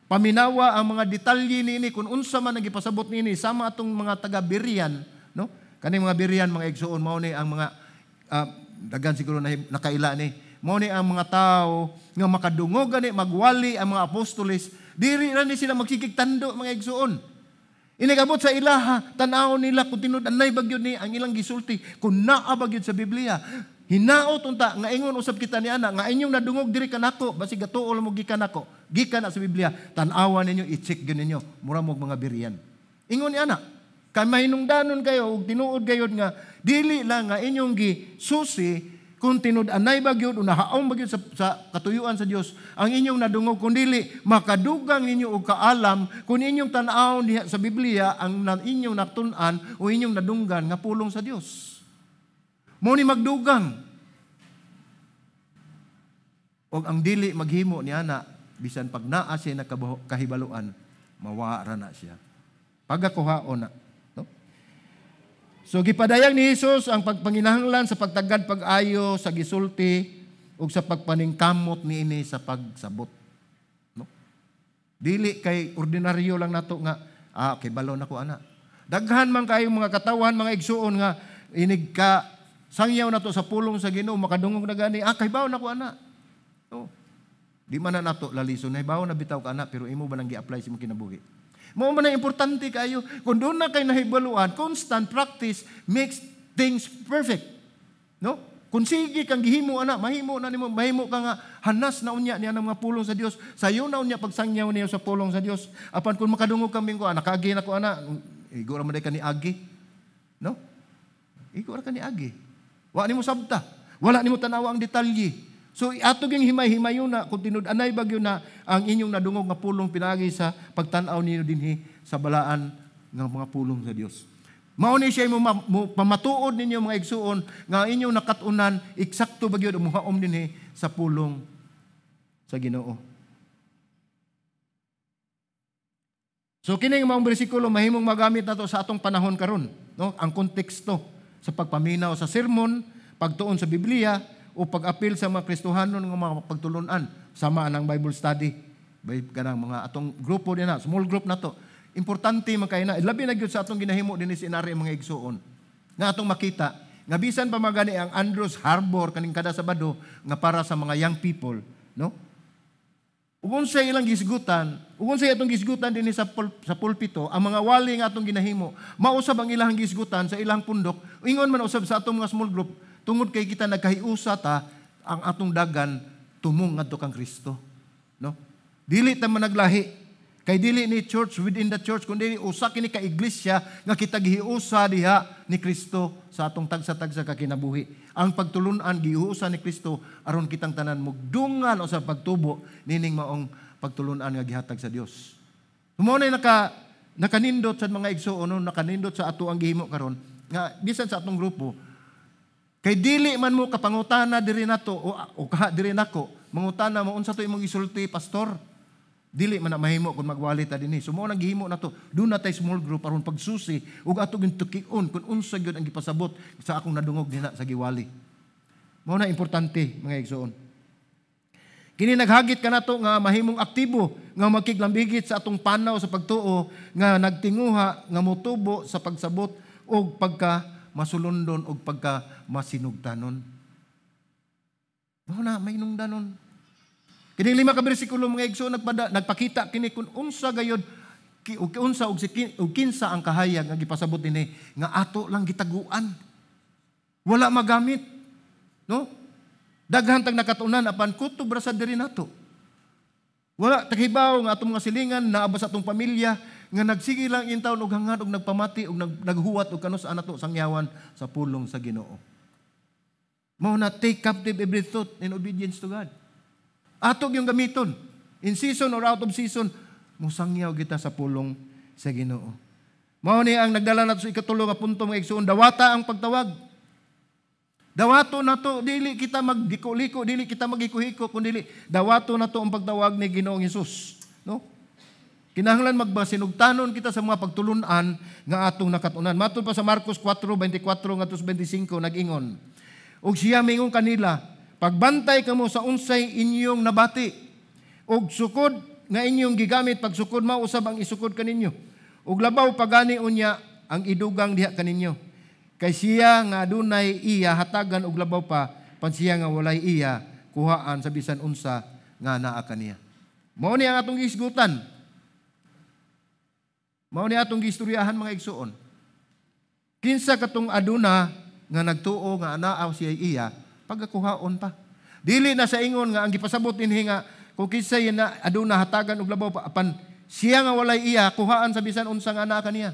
Paminawa ang mga detalye niini kung unsa man ang gipasabot niini, sama atong mga taga Berean, no? Kaning mga Berean, mga igsuon, mao ni ang mga daghan siguro na nakaila ni. Mao ni ang mga tao nga makadungog gani magwali ang mga apostoles, diri ra ni sila magsigig tando, mga igsuon. Inigabot sa ilaha, tan-awon nila kung tinud-anay ba gyud ni ang ilang gisulti, kung naa ba gyud sa Biblia. Hinaot unta nga ingon usab kita ni ana nga inyong nadungog diri kanako, basig gatuo mo gikan nako, gikan na sa Biblia, tan-awa ninyo, i-check gyud ninyo, mura mo mga Berean. Ingon ni ana, kay mahinungdanon kayo ug tinuod gayud nga dili lang nga inyong gisusi kung tinud-anay ba gyud o nahaom ba gyud sa katuyuan sa Dios ang inyong nadungog, kun dili makadugang ninyo og kaalam kung inyong tan-awon diha sa Biblia ang inyong natun-an o inyong nadunggan nga pulong sa Dios. Mo ni magdugang. Og ang dili maghimo ni ana, bisan pag naa siya nakahibaluan, mawa ra na siya. Pagakuhaon na. No? So gipadayag ni Jesus ang pagpanginahanglan sa pagtagad pag-ayo sa gisulti ug sa pagpaningkamot niini sa pagsabot. No? Dili kay ordinaryo lang nato nga kay balo nako ana. Daghan man kayong mga katawan, mga igsuon, nga inig ka sangyaw nato sa pulong sa Ginoo, makadungog na gani, kay bawo nako ana. No. Di man na nato lalison, nahibaw na bitaw ka ana, pero imo ba nang gi-apply sa imong kinabuhi? Mao man ang importante kayo. Kung doon na kay nahibaluan, constant practice makes things perfect. No? Kung sige kang gihimo ana, mahimo na nimo, mahimo ka nga hanas na unya niya ng mga pulong sa Dios. Sayo na unya pagsangyaw niyo sa pulong sa Dios. Apan kung makadungog kami ko, nakaagi na ko ana, igo ra man day ka ni agi. No? Igo ra ka ni agi. Wa nimo sabta. Wala nimo tanawa ang detalye. So ato ging himay-himayon na kung tinud-anay ba gyud na ang inyong nadungog nga pulong pinaagi sa pagtan-aw ninyo dinhi sa balaan nga mga pulong sa Dios. Mao ni siya mo pamatuod ninyo, mga igsuon, nga ang inyong nakat-unan eksakto ba gyud muhaom dinhi sa pulong sa Ginoo. So kini nga maong bersikulo mahimong magamit nato sa atong panahon karon, no? Ang konteksto sa pagpaminaw sa sermon, pagtuon sa Biblia o pag-apil sa mga Kristohanon nga mga pagtulunan sama ang Bible study bay kanang mga atong grupo din na, small group nato. Importante man kay na, labi na gyud sa atong ginahimo dinhi sa inari, mga igsuon, nga atong makita nga bisan pa magani ang Andrews Harbor kaning kada Sabado nga para sa mga young people, no? Ug unsay ilang gisgutan, ug unsay atong gisgutan dinhi sa pulpito, ang mga wali nga atong ginahimo, mausab ang ilang gisgutan sa ilang pundok, ingon man usab sa atong mga small group, tungod kay kita nagkahiusa ta ang atong dagan tumong ngadto kang Kristo, no? Dili ta managlahi. Kay dili ni church within the church, kundi usa kini ka iglesia nga kita gihiusa diha ni Kristo sa atong tagsa-tagsa ka kinabuhi. Ang pagtulun-an gihiusa ni Kristo aron kitang tanan mugdungan o sa pagtubo nining maong pagtulun-an nga gihatag sa Dios. Mao na nakanindot sa mga igsuon, no? Nakanindot sa ato ang gihimo karon nga bisan sa atong grupo, kay dili man mo kapangutana diri nato o kaha diri nako, mangutana mo unsa to imong gisulti, pastor. Dili man na mahimo kung magwali ta dinhi. So mao nang gihimo nato, doon na tay small group aron pagsusi ug ato gyud tukion kung unsa gyud ang gipasabot sa akong nadungog dinha sa giwali. Mao na importante, mga igsoon. Kini naghagit kanato nga mahimong aktibo nga magkiglambigit sa atong panaw sa pagtuo nga nagtinguha nga motubo sa pagsabot og pagka masulundon og pagka masinugtanon. Mao na mahinungdanon. Kining 5 ka bersikulo, mga igsoon, nagpakita kini kung unsa gayod unsa og kinsa ang kahayag nga gipasabot dinhi nga ato lang gitaguan. Wala magamit, no? Daghan tag nakatunan apan kutob ra sa diri nato. Wala taghibaw nga atong mga silingan naa ba sa atong pamilya. nga nagsige lang intawon og hangad og nagpamati og naghuwat og kanus-a nato sangyawan sa pulong sa Ginoo. Mao na, take captive every thought in obedience to God. Ato yung gamiton. In season or out of season, musangyaw kita sa pulong sa Ginoo. Mao ni ang nagdala nato sa ikatulo nga punto, mga igsoon, dawata ang pagtawag. Dawato nato, dili kita magliko-liko, dili kita maghiko-hiko, kundi dawato nato ang pagtawag ni Ginoong Hesus, no? Kinahanglan magmasinugtanon kita sa mga pagtulunan nga atong nakatunan. Matod pa sa Marcos 4:24 ngadto sa 25, nag-ingon: "Ug siya mingon kanila, 'Pagbantay kamo sa unsay inyong nabati. Og sukod nga inyong gigamit pagsukod, mao usab ang isukod kaninyo. Ug labaw pagani unya ang idugang diha kaninyo. Kay siya nga adunay iya, hatagan og labaw pa, pan siya nga walay iya, kuhaan sa bisan unsa nga naa kaniya.'" Mao ni ang atong gihisgutan. Mao ni atong giistoryahan, mga igsuon. Kinsa katong aduna nga nagtuo nga anaaw siya iya, pagakuhaon pa. Dili na sa ingon nga ang gipasabot dinhi nga kung kinsa na aduna, hatagan og labaw pa, apan siya nga walay iya, kuhaan sa bisan unsa nga anaa kaniya.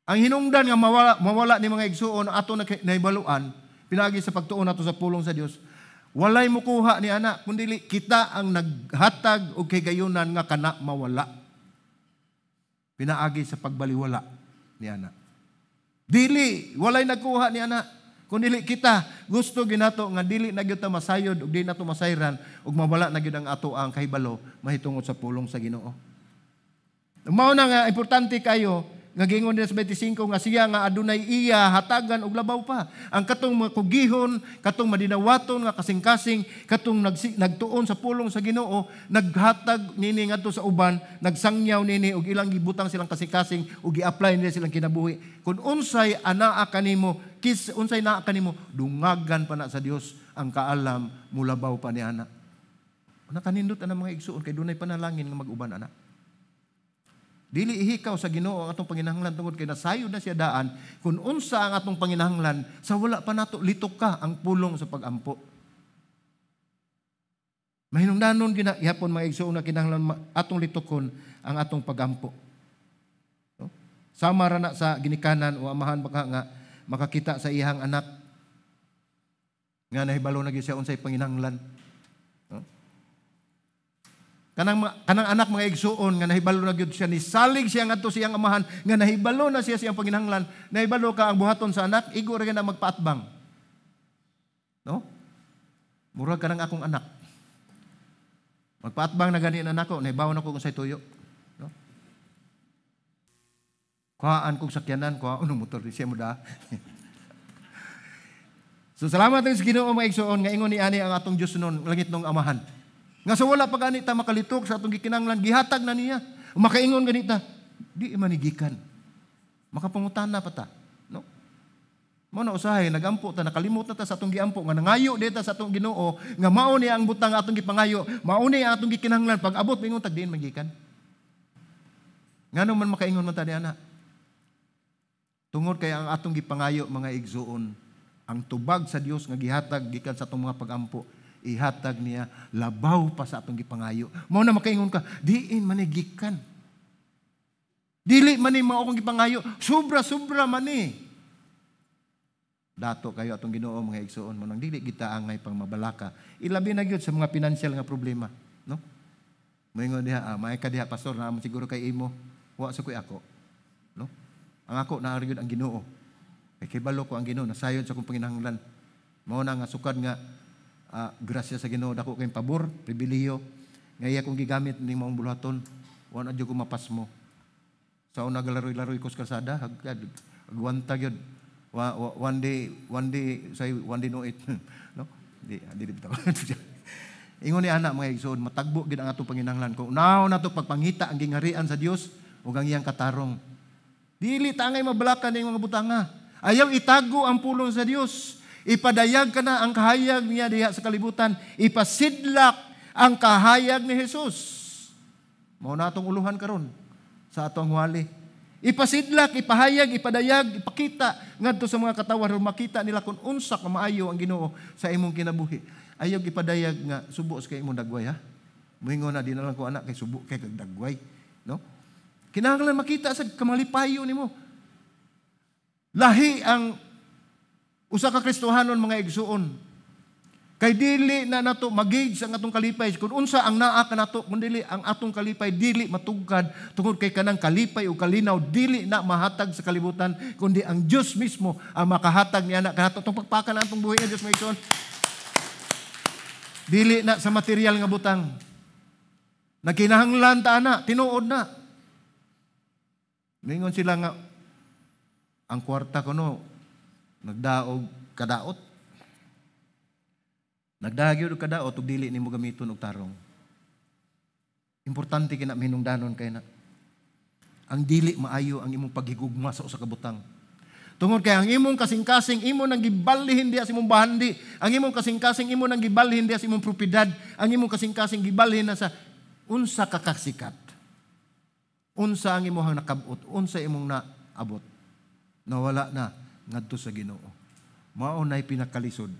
Ang hinungdan nga mawala ni, mga igsuon, ato na nahibaluan pinaagi sa pagtuon nato sa pulong sa Dios, walay mukuha ni ana kundi kita ang naghatag og kahigayunan nga kana mawala pinaagi sa pagbaliwala ni ana. Dili, walay nagkuha ni ana kundi kita gusto ginato nga dili na gyud ta masayod ug di nato masayran ug mawala na gyud ang ato ang kahibalo mahitungod sa pulong sa Ginoo. Mao na nga importante kayo nga giingon din sa 25 nga siya nga adunay iya, hatagan og labaw pa. Ang katong mga kugihon, katong madinawaton nga kasing-kasing, katong nagtuon sa pulong sa Ginoo, naghatag nini ngadto sa uban, nagsangyaw nini og ilang gibutang silang kasing-kasing ug gi-apply nila silang kinabuhi. Kung unsay anaa kanimo, kis unsay naa kanimo, dungagan pa na sa Dios ang kaalam, mulabaw pa ni ana. Nakanindot ana, mga igsuon, kay dunay panalangin nga mag-uban ana. Dili ihikaw sa Ginoo ang atong panginahanglan tungod kay nasayod na siya daan kung unsa ang atong panginahanglan sa wala pa nato litok ka ang pulong sa pagampo. Mahinungdanon gina gihapon, mga igsuon, na kinahanglan atong litokon ang atong pagampo. No? Sama ra na sa ginikanan o amahan baka nga makakita sa iyang anak nga nahibalo na gyud siya unsay panginahanglan. No? Kanang anak, mga igsuon, nga nahibalo na gyud siya, nisalig siya ngadto siyang amahan nga nahibalo na siya siyang panginahanglan, nahibalo ka ang buhaton sa anak, igo ra na magpaatbang. No? Murag kanang akong anak. Magpaatbang na gani na nako, nahibaw na ko kung say tuyo. No? Kuhaan kong sakyanan, kuhaan ng motor, di siya mo da. So salamat sa Ginoo, mga igsuon, nga ingon ni ani ang atong Dios nun, langit nung amahan. Nga sa wala pa gani ta makalitok sa atong gikinanglan, gihatag na niya. Makaingon ganita, di manigikan. Makapangutana pa ta. No? Mao na usahay nagampo ta, nakalimot na ta sa atong giampo nga nangayo dita sa atong Ginoo nga mao ni ang butang atong gipangayo, mao ni ang atong gikinahanglan, pag abot mingon tag diin man gikan. Ngano man makaingon man ta ni ana? Tungod kay ang atong gipangayo, mga igsuon, ang tubag sa Dios nga gihatag gikan sa atong mga pagampo, ihatag niya labaw pa sa atong gipangayo. Mao na makaingon ka, diin man gikan. Dili man ni mao akong gipangayo, sobra-sobra man ni. Dato kayo atong Ginoo, mga igsuon, mo nang dili kita angay pang mabalaka. Ilabi na gyud sa mga financial nga problema, no? Moingon diha, maay ka diha, pastor, naa man siguro kay imo. Wa sa koy ako. No? Ang ako naa gyud ang Ginoo. Kay kibalo ko ang Ginoo nasayod sa akong panginahanglan. Mao na nga sukad nga grasya sa Ginoo, dako kayong pabor, pribilehiyo nga iya kong gigamit ning maong buluhaton. Wa na jud ko mapasmo. Sa una galaroy-laroy ko sa kalsada, agwanta gyud. One day, say, one day no it. No? Di, di bitaw. Ingon ni ana, mga igsoon, matagbo gid ang atong panginahanglan kung unahon nato pagpangita ang gingharian sa Dios ug ang iyang katarong. Dili ta angay mabalakan ning mga butanga. Ayaw itago ang pulong sa Dios. Ipadayag ka na ang kahayag niya diha sa kalibutan. Ipasidlak ang kahayag ni Jesus. Mao na atong uluhan karon sa atong wali. Ipasidlak, ipahayag, ipadayag, ipakita ngadto sa mga katawhan aron makita nila kung unsa ka maayo ang Ginoo sa imong kinabuhi. Ayaw ipadayag nga subo sa kay imong dagway, ha. Moingon na di na lang ko anak kay subo kay kag dagway. No? Kinahanglan makita sa kamalipayo nimo. Lahi ang usa ka Kristohanon, mga igsuon. Kay dili na nato mag-gauge ang atong kalipay kung unsa ang naa kanato, kun dili ang atong kalipay dili matugkad tungod kay kanang kalipay o kalinaw dili na mahatag sa kalibutan kundi ang Dios mismo ang makahatag niya na kanato. Atong pakpakan ang atong buhi nga Dios, mga igsuon. Dili na sa material nga butang. Nagkinahanglan ta ana, tinuod na. Ningon sila nga ang kwarta kuno nagdaog kadaot. Nagdaog og kadaot ug dili nimo gamiton og tarong. Importante kina mahinungdanon kay na. Ang dili maayo ang imong paghigugma sa usa ka butang. Tungod kay ang imong kasing-kasing imo nang gibalhin diha sa imong bahandi, ang imong kasing-kasing imo nang gibalhin diha sa imong propiedad, ang imong kasing-kasing gibalhin na sa unsa ka kasikat. Unsa ang imong nakabot, unsa imong naabot. Nawala na ngadto sa Ginoo. Mao nay pinakalisod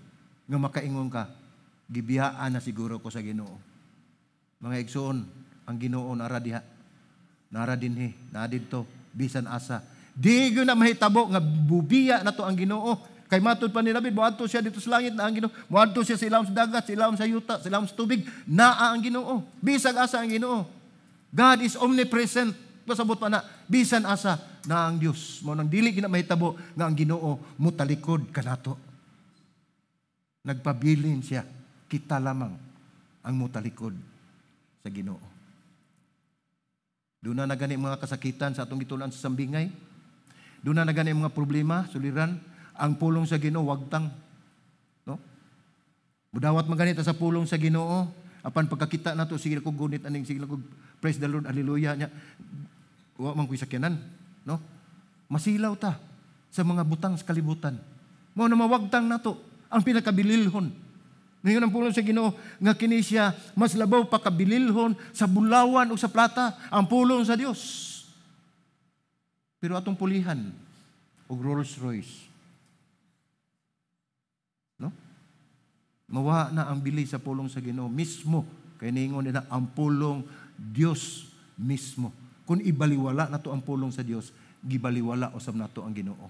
nga makaingon ka, gibiyaan na siguro ko sa Ginoo. Mga igsoon, ang Ginoo nara diha. Nara dinhi, naa didto, bisan asa. Di gyud na mahitabo nga bubiya na to ang Ginoo. Kay matud pa ni David, moadto siya dito sa langit na ang Ginoo. Moadto siya sa ilawom sa dagat, sa ilawom sa yuta, sa ilawom sa tubig, naa ang Ginoo. Bisag asa ang Ginoo. God is omnipresent. Pasabot pa na, bisan asa na ang Dios. Mao nang dili gina mahitabo nga ang Ginoo mutalikod kanato. Nagpabilin siya, kita lamang ang mutalikod sa Ginoo. Doon na gani mga kasakitan sa atong gitulan sa sambingay. Doon na gani mga problema, suliran. Ang pulong sa Ginoo wagtang. No? Mudawat man ganito sa pulong sa Ginoo. Apan pagkakita nato, sige ko gunit aning, sige ko praise the Lord, hallelujah nya. Wa man ko'y sakyanan, no? Masilaw ta sa mga butang sa kalibutan. Mao na mawagtang nato ang pinakabililhon. Ngayon ang pulong sa Ginoo nga kini siya mas labaw pa kabililhon sa bulawan o sa plata ang pulong sa Dios. Pero atong pulihan og Rolls Royce. No? Mawa na ang bili sa pulong sa Ginoo mismo kay niingon nila ang pulong Dios mismo. Kung ibaliwala nato ang pulong sa Dios, gibaliwala usab nato ang Ginoo.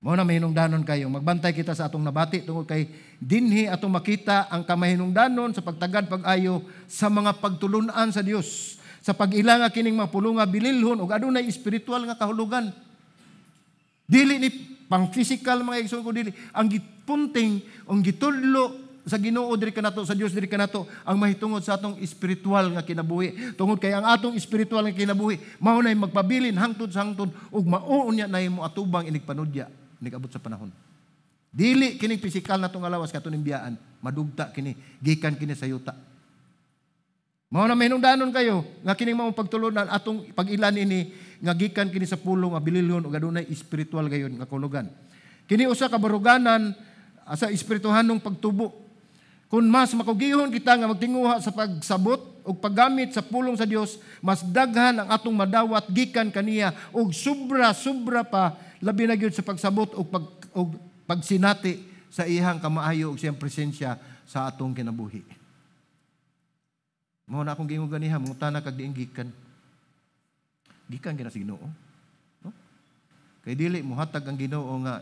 Mao na mahinungdanon kayo, magbantay kita sa atong nabati tungod kay dinhi atong makita ang kamahinungdanon sa pagtagad pag-ayo sa mga pagtulunan sa Dios. Sa pag-ila nga kining mga pulong nga bililhon ug adunay espiritual nga kahulugan. Dili ni pang physical, mga igsoon ko, dili. Ang gipunting, ang gitudlo sa Ginoo diri kanato, sa Dios diri kanato, ang mahitungod sa atong espiritual nga kinabuhi. Tungod kay ang atong espiritual nga kinabuhi mao nay magpabilin hangtod sa hangtod ug mao unya nay mo atubang inig panudya nigabot sa panahon. Dili kining pisikal natong lawas kato ning biyaan, madugta kini gikan kini sa yuta. Mao na mahinungdanon kayo nga kining maong pagtulunan atong pag-ilan ini nga gikan kini sa pulong nga bililhon ug adunay espiritual gayon nga kahulugan. Kini usa ka baruganan sa espirituhanong pagtubo. Kung mas makugihon kita nga magtinguha sa pagsabot ug paggamit sa pulong sa Dios, mas daghan ang atong madawat gikan kaniya ug sobra-sobra pa, labi na gyud sa pagsabot ug pagsinati sa iyang kamaayo ug siyang presensya sa atong kinabuhi. Mao na akong giingon ganiha, mangutana kag diin gikan. Gikan gina sa Ginoo. No? Kay dili mohatag ang Ginoo nga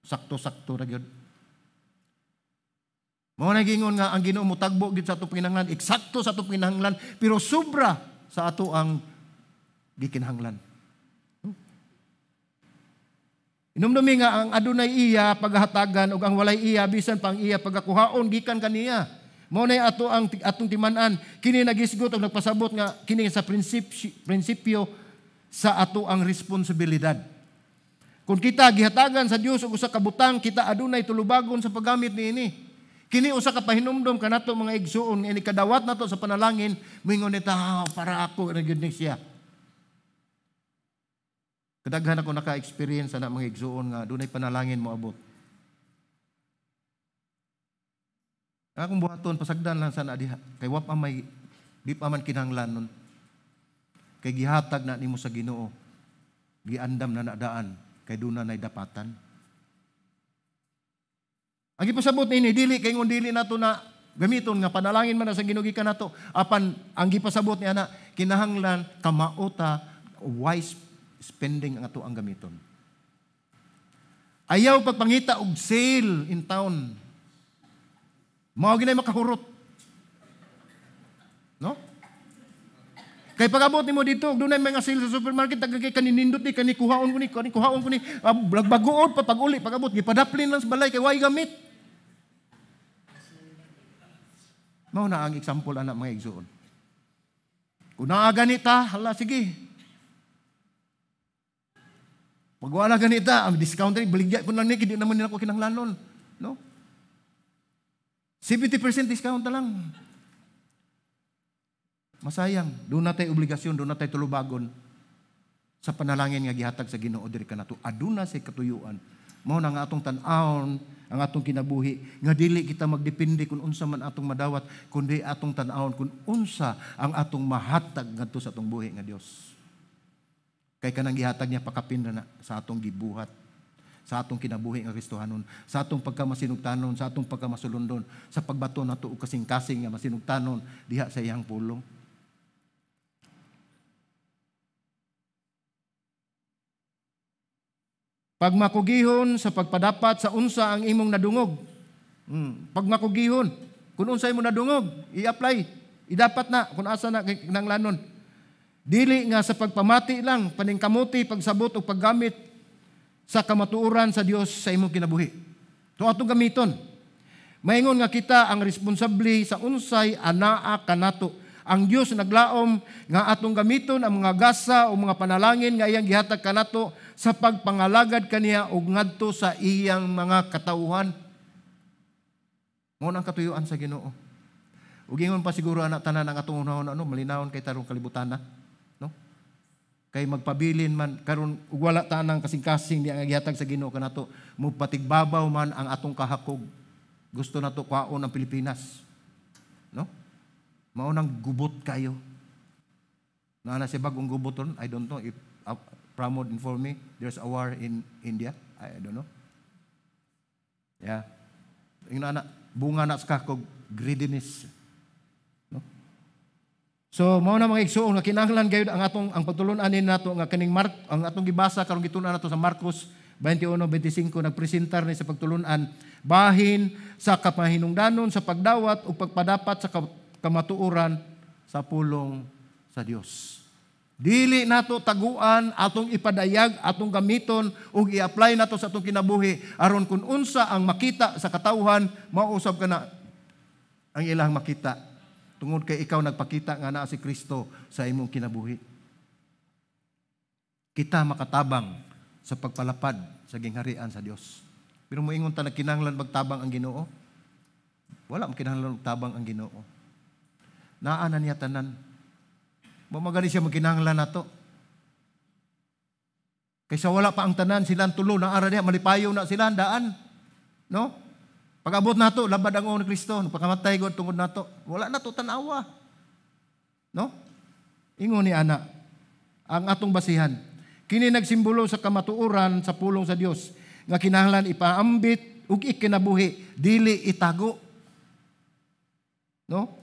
sakto-sakto ra gyud. Mao na giingon nga ang Ginoo motagbo gyud sa atong panginahanglan, eksakto sa atong panginahanglan, pero sobra sa ato ang gikinahanglan. Inumdumi nga ang adunay iya paghatagan ug ang walay iya bisan pa ang iya pagakuhaon gikan kaniya. Mao nay ato ang atong timan-an kini nagisgot og nagpasabot nga kini sa prinsipyo sa ato ang responsibilidad. Kung kita gihatagan sa Dios og usa ka butang, kita adunay tulubagon sa paggamit niini. Kini usa ka pahinumdom kanato, mga igsuon, ini kadawat nato sa panalangin, moingon nita, ah, para ako na gyud ni siya. Kadaghan ako naka-experience ana, mga igsuon, nga dunay panalangin moabot. Akong buhaton pasagdan lang sana diha kay wa pa may di pa man kinahanglan nun. Kay gihatag na nimo sa Ginoo. Giandam na nadaan kay duna nay dapatan. Ang ipasabot nini dili kay ngon dili nato na gamiton nga panalangin man na sa Ginoo gikan nato. Apan ang gipasabot ni ana, kinahanglan kamaota, wise spending ang ato ang gamiton. Ayaw pagpangita og sale in town. Mao ginay makahurot. No? Kay pag-abot nimo dito, dunay mga sale sa supermarket, taga kay kaninindot ni, kani kuhaon ko ni, kani kuhaon ko ni, nagbaguod pa pag-uli, pag-abot, gipadaplin lang sa balay kay way gamit. Mao na ang example ana mga igsoon. Kung naa ganita, hala sige. Pag wala ganita, ang discount rin, baligya ko lang ni, hindi naman nila ko kinahanglanon, no? 70% discount na lang. Masayang, doon na tayo obligasyon, doon na tayo tulubagon sa panalangin nga gihatag sa Ginoo diri kanato. Aduna say katuyuan. Mao na nga atong tan-awon ang atong kinabuhi nga dili kita magdepende kung unsa man atong madawat, kundi atong tan-awon kung unsa ang atong mahatag ngadto sa atong buhi nga Dios. Kay kanang gihatag niya pakapin na sa atong gibuhat, sa atong kinabuhi nga Kristohanon, sa atong pagkamasinugtanon, sa atong pagkamasulundon, sa pagbato nato og kasing-kasing nga masinugtanon diha sa iyang pulong. Pagmakugihon sa pagpadapat sa unsa ang imong nadungog. Pagmakugihon, kung unsa imong nadungog, i-apply. Idapat na kung asa na kinahanglanon. Dili nga sa pagpamati lang, paningkamuti, pagsabot o paggamit sa kamatuoran sa Dios sa imong kinabuhi. So atong gamiton. Maingon nga kita ang responsable sa unsay anaa kanato. Ang Dios naglaom nga atong gamiton ang mga gasa o mga panalangin nga iyang gihatag kanato sa pagpangalagad kaniya og ngadto sa iyang mga katawhan. Mao nang katuyuan sa Ginoo. Ug ingon pa siguro ana tanan ang atong unahon ano malinawon kay tarong kalibutan na, no? Kay magpabilin man karon ug wala tanang kasing-kasing di ang gihatag sa Ginoo kanato, mopatigbabaw man ang atong kahakog. Gusto nato kwaon ang Pilipinas, no? Mao nang gubot kayo. Naa na siya bagong gubot ron. I don't know if Pramod inform me there's a war in India. I don't know. Yeah. Ingna na bunga na sa kakog greediness. No? So mao na mga igsuon nga kinahanglan gayud ang atong ang pagtulun-an nato nga kaning Mark ang atong gibasa karong gitun-an nato sa Marcos 21:25 nagpresentar ni sa pagtulun-an bahin sa kapahinungdanon sa pagdawat ug pagpadapat sa kamatuoran sa pulong sa Dios. Dili nato taguan, atong ipadayag, atong gamiton ug i-apply nato sa atong kinabuhi aron kun unsa ang makita sa katawhan, mausab kana ang ilang makita. Tungod kay ikaw nagpakita nga naa si Kristo sa imong kinabuhi. Kita makatabang sa pagpalapad sa gingharian sa Dios. Pero moingon ta nagkinahanglan magtabang ang Ginoo? Wala man kinahanglan magtabang ang Ginoo. Naa na niya tanan. Mamagani siya magkinahanglan nato. Kaysa wala pa ang tanan, silang tulo, naara niya, malipayo na sila, daan. No? Pag-abot nato, labad ang uong ni Kristo, pagkamatay God tungod nato, wala na to tanawa. No? Ingon ni ana, ang atong basihan, kini nagsimbolo sa kamatuoran sa pulong sa Dios nga kinahanglan ipaambit ug ikinabuhi, dili itago. No?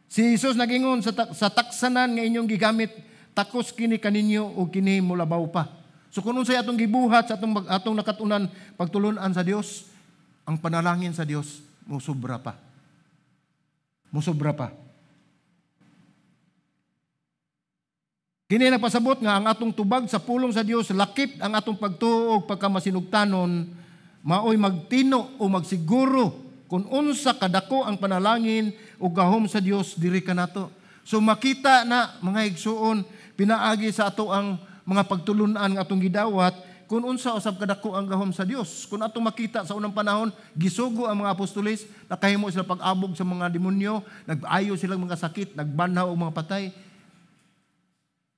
Si Jesus nagingon sa taksanan nga inyong gigamit, takos kini kaninyo o kini mulabaw pa. So kung unsay atong gibuhat sa atong nakatunan pagtulun-an sa Dios, ang panalangin sa Dios musobra pa. Musobra pa. Kini nagpasabot nga ang atong tubag sa pulong sa Dios lakip ang atong pagtuo og pagkamasinugtanon, maoy magtino o magsiguro kung unsa kadako ang panalangin o gahom sa Dios diri kanato. So makita na mga igsuon pinaagi sa ato ang mga pagtulun-an nga atong gidawat kung unsa usab kadako ang gahom sa Dios. Kung atong makita sa unang panahon, gisugo ang mga apostoles, nakahimo sila pag-abog sa mga demonyo, nag-ayo silang mga sakit, nagbanhaw og mga patay.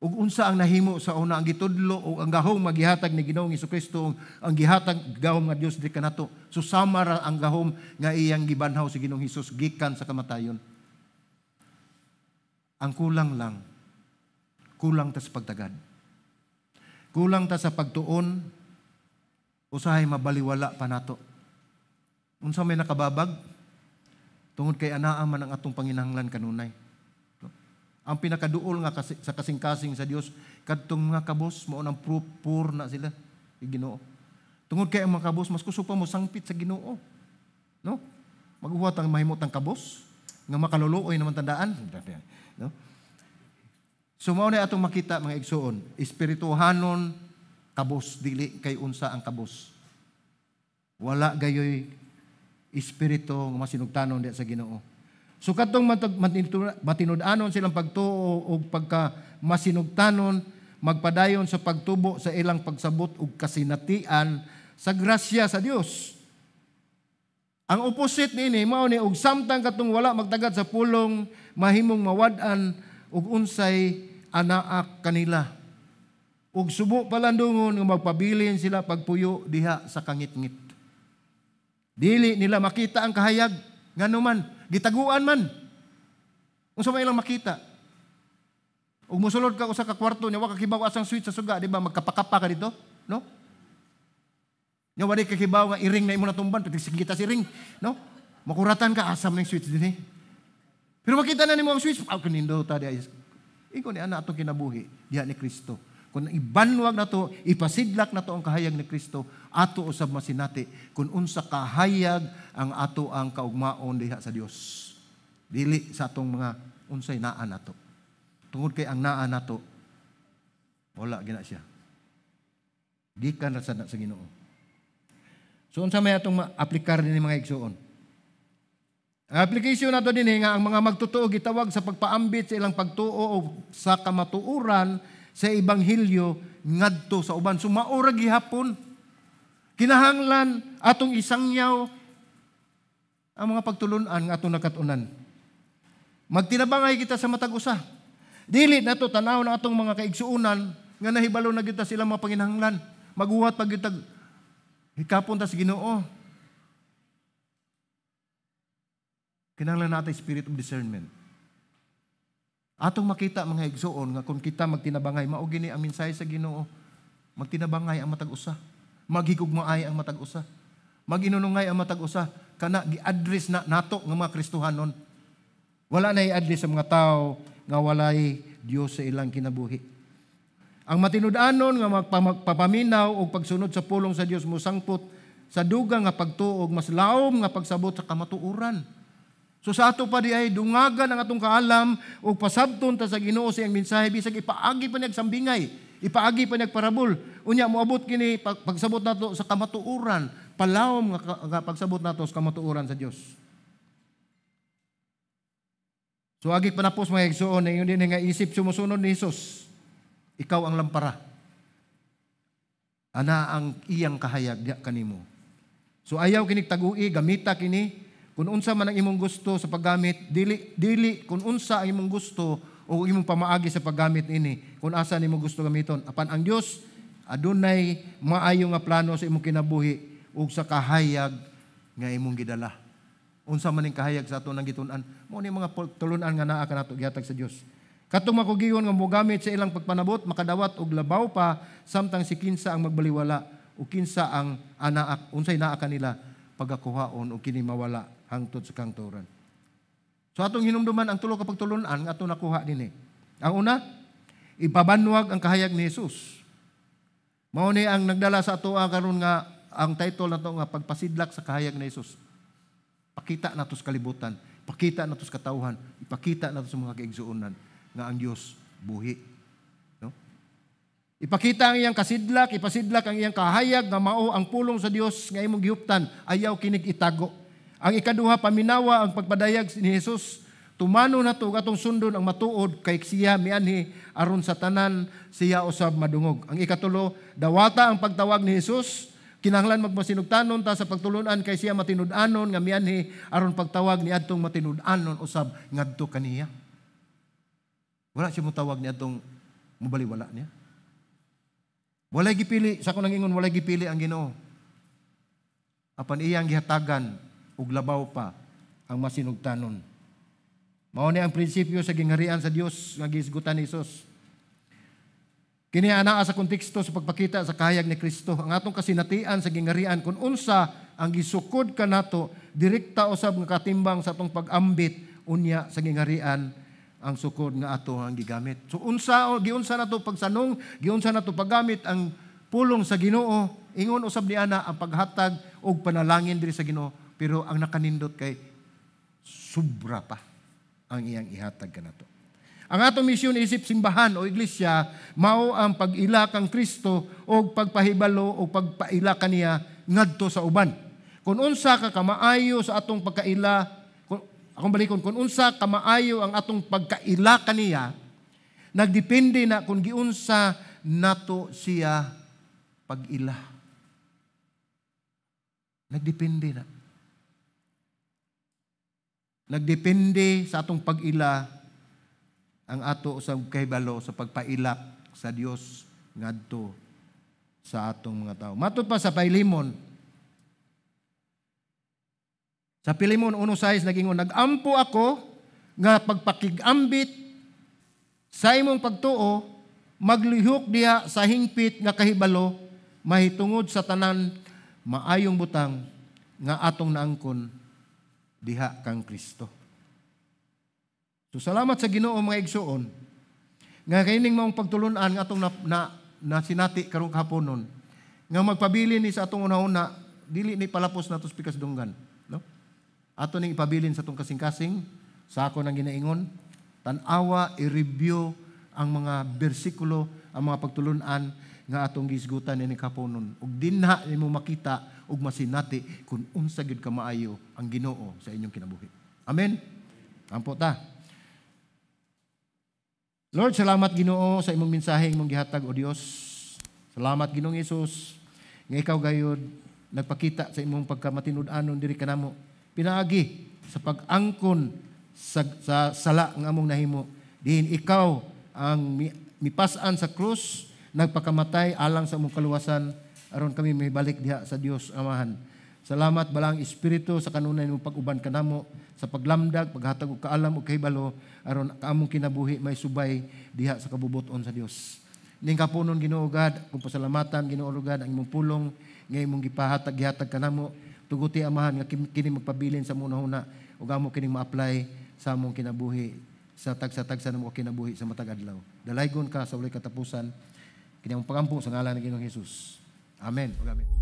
Ug unsa ang nahimo sa una ang gitudlo o ang gahom magihatag ni Ginoong Hesukristo, ang gihatag gahom nga Dios diri kanato. So sama ra ang gahom nga iyang gibanhaw si Ginoong Hesus gikan sa kamatayon. Ang kulang lang, kulang ta sa pagtagad. Kulang ta sa pagtuon, usahay mabaliwala pa nato. Unsa may nakababag? Tungod kay anaa man ang atong panginahanglan kanunay. No? Ang pinakaduol nga kasi, sa kasing-kasing sa Dios kadtong mga kabos mao nang poor na sila Ginoo. Tungod kay ang mga kabos mas kusog pa mo sangpit sa Ginoo. No? Maguhat ang mahimutang kabos nga makaluluoy naman tandaan. No? So mao na atong makita, mga igsuon, espirituhanon kabos, dili kay unsa ang kabos. Wala gayoy espiritu nga masinugtanon diya sa Ginoo. So kadtong matinud-anon silang pagtuo og pagka masinugtanon, magpadayon sa pagtubo sa ilang pagsabot og kasinatian sa grasya sa Dios. Ang opposite niini mao ni og samtang katong wala magtagad sa pulong mahimong mawad-an og unsay anaak kanila. Ug subo palandungon nga magpabilin sila pagpuyo diha sa kangitngit. Dili nila makita ang kahayag, ngano man gitaguan man. Unsa man ilang makita? Ug mosulod ka usa ka kwarto nya wa ka kibaw asang switch sa suga, di ba magkapakapa ka dito, no? Nya wala ka kibaw nga iring na imo natumban, pati kita si ring, no? Makuratan ka, asam ning switch dinhi. Pero makita na nimo ang switch, aw kanindo ta di. Ingon ni ana atong kinabuhi diha ni Kristo. Kung ibanwag nato, ipasidlak nato ang kahayag ni Kristo, ato usab masinati kung unsa kahayag ang ato ang kaugmaon diha sa Dios. Dili sa atong mga unsay naa nato. Tungod kay ang naa nato, wala gina siya. Gikan ra sa Ginoo. So unsa may atong maaplikar dinhi, mga igsuon? Ang application nato dinhi nga ang mga magtotoo gitawag sa pagpaambit sa ilang pagtuo o sa kamatuoran sa ebanghelyo ngadto sa uban. So maura gihapon. Kinahanglan atong isangyaw ang mga pagtulunan nga atong nakat-unan. Magtinabangay kita sa matag usa. Dili nato tanaw na atong mga kaigsuonan nga nahibalo na kita sila mga panginahanglan. Maguhat pag kita hikapon ta sa Ginoo. Kinahanglan natin spirit of discernment. Atong makita, mga igsuon, nga kung kita magtinabangay, mao gini ang mensahe sa Ginoo. Magtinabangay ang matag usa. Maghigugmaay ang matag usa. Maginunungay ang matag usa. Kana gi-address na nato nga mga Kristohanon. Wala na i-address sa mga tao nga walay Dios sa ilang kinabuhi. Ang matinud-anon nga magpapaminaw og pagsunod sa pulong sa Dios mosangpot sa dugang nga pagtuo og mas laom nga pagsabot sa kamatuoran. So sa ato pa di ay dungagan ang atong kaalam ug pasabton ta sa Ginoo sa iyang mensahe bisag ipaagi pa niyag sambingay, ipaagi pa niyag parabol. Unya moabot kini pagsabot nato sa kamatuoran, palawom nga pagsabot nato sa kamatuoran sa Dios. So agi panapos, mga igsuon, ingon din nga isip sumusunod ni Hesus, ikaw ang lampara. Ana ang iyang kahayag diha kanimo. So ayaw kinig tagui, gamita kini kung unsa man ang imong gusto sa paggamit, dili dili kung unsa ang imong gusto o imong pamaagi sa paggamit ini, kung asa nimo gusto gamiton. Apan ang Dios adunay maayo nga plano sa imong kinabuhi ug sa kahayag nga imong gidala. Unsa man ning kahayag sa ato nang gitun-an, mao ni mga tulunan nga naa kanato gihatag sa Dios. Katong makugiyon nga mogamit sa ilang pagpanabot makadawat og labaw pa samtang si kinsa ang magbaliwala o kinsa ang anaak unsay naa kanila pagakuhaon o kini mawala hangtod sa kangturan. So atong hinumduman ang tulo ka pagtulunan nga atong nakuha dinhi. Ang una, ipabanwag ang kahayag ni Jesus. Mao ni ang nagdala sa atoa karon nga ang title nato nga pagpasidlak sa kahayag ni Jesus. Pakita nato sa kalibutan, pakita nato sa katawhan, ipakita nato sa mga kaigsuonan nga ang Dios buhi. No? Ipakita ang iyang kasidlak, ipasidlak ang iyang kahayag nga mao ang pulong sa Dios nga imong gihuptan, ayaw kinig itago. Ang ikaduha, paminawa ang pagpadayag ni Jesus. Tumano nato atong sundon ang matuod kay siya mianhi aron sa tanan siya usab madungog. Ang ikatulo, dawata ang pagtawag ni Jesus. Kinahanglan magmasinugtanon ta sa pagtulunan kay siya matinud-anon nga mianhi aron pagtawag ni adtong matinud-anon usab ngadto kaniya. Wala siya motawag ni adtong mobaliwala niya. Walay gipili, sa akong nangingon, walay gipili ang Ginoo. Apan iyang gihatagan ug labaw pa ang masinugtanon. Mao ni ang prinsipyo sa gingharian sa Dios nga gihisgutan ni Hesus. Kini anaa sa konteksto sa pagpakita sa kahayag ni Kristo. Ang atong kasinatian sa gingharian kung unsa ang gisukod kanato Direkta usab nga katimbang sa atong pag-ambit unya sa gingharian ang sukod nga ato ang gigamit. So unsa giunsa nato pagsanong, giunsa nato paggamit ang pulong sa Ginoo, ingon usab ni ana ang paghatag og panalangin diri sa Ginoo, pero ang nakanindot kay sobra pa ang iyang ihatag kanato. Ang atong misyon isip simbahan o iglesia mao ang pag-ila kang Kristo o pagpahibalo o pagpaila kaniya ngadto sa uban. Kung unsa ka kamaayo sa atong pagkaila, akong balikon, kung unsa ka maayo ang atong pagkaila kaniya, nagdepende na kung giunsa nato siya pag-ila. Nagdepende na. Nagdepende sa atong pag-ila ang ato sa kahibalo sa pagpailak sa Dios ngadto sa atong mga tao. Matod pa sa Pilimon. Sa Pilimon 1:6 nagingon, nag-ampo ako nga pagpakigambit sa imong pagtuo, maglihok diha sa hingpit nga kahibalo mahitungod sa tanan maayong butang nga atong naangkon diha kang Kristo. So salamat sa Ginoo, mga igsuon, nga kining maong pagtulunan nga atong na sinati karong kahaponon nga magpabilin ni sa atong una-una, dili ni palapos nato sa pikas dunggan, no? Ato ning ipabilin sa atong kasing-kasing. Sa ako nang ginaingon, tan-awa, i-review ang mga bersikulo, ang mga pagtulunan nga atong gisgutan ni kahaponon, ug dinha nimo makita ug masinati kung unsa gyud kamaayo ang Ginoo sa inyong kinabuhi. Amen. Ampo ta. Lord, salamat, Ginoo, sa imong mensahe imong gihatag, o Dios. Salamat, Ginoong Hesus, nga ikaw gayud nagpakita sa imong pagkamatinud-anon diri kanamo pinaagi sa pag-angkon sa sala nga among nahimo. Diin ikaw ang mipas-an sa krus, nagpakamatay alang sa among kaluwasan aron kami mahibalik diha sa Dios Amahan. Salamat, Balaang Espiritu, sa kanunay mo pag-uban kanamo sa paglamdag, paghatag og kaalam ug kahibalo aron among kinabuhi may subay diha sa kabubuton sa Dios. Ning kapunon, Ginoo God, kung pasalamatan, Ginoo God, ang imong pulong nga imong gipahatag gihatag kanamo, tuguti, Amahan, nga kini magpabilin sa among hunahuna ug amo kining ma-apply sa among kinabuhi sa tagsa-tagsa namo kinabuhi sa matag adlaw. Dalaygon ka sa walay katapusan. Kini ang pagampo sa ngalan ng Ginoong Hesus. Amen. Ug amen.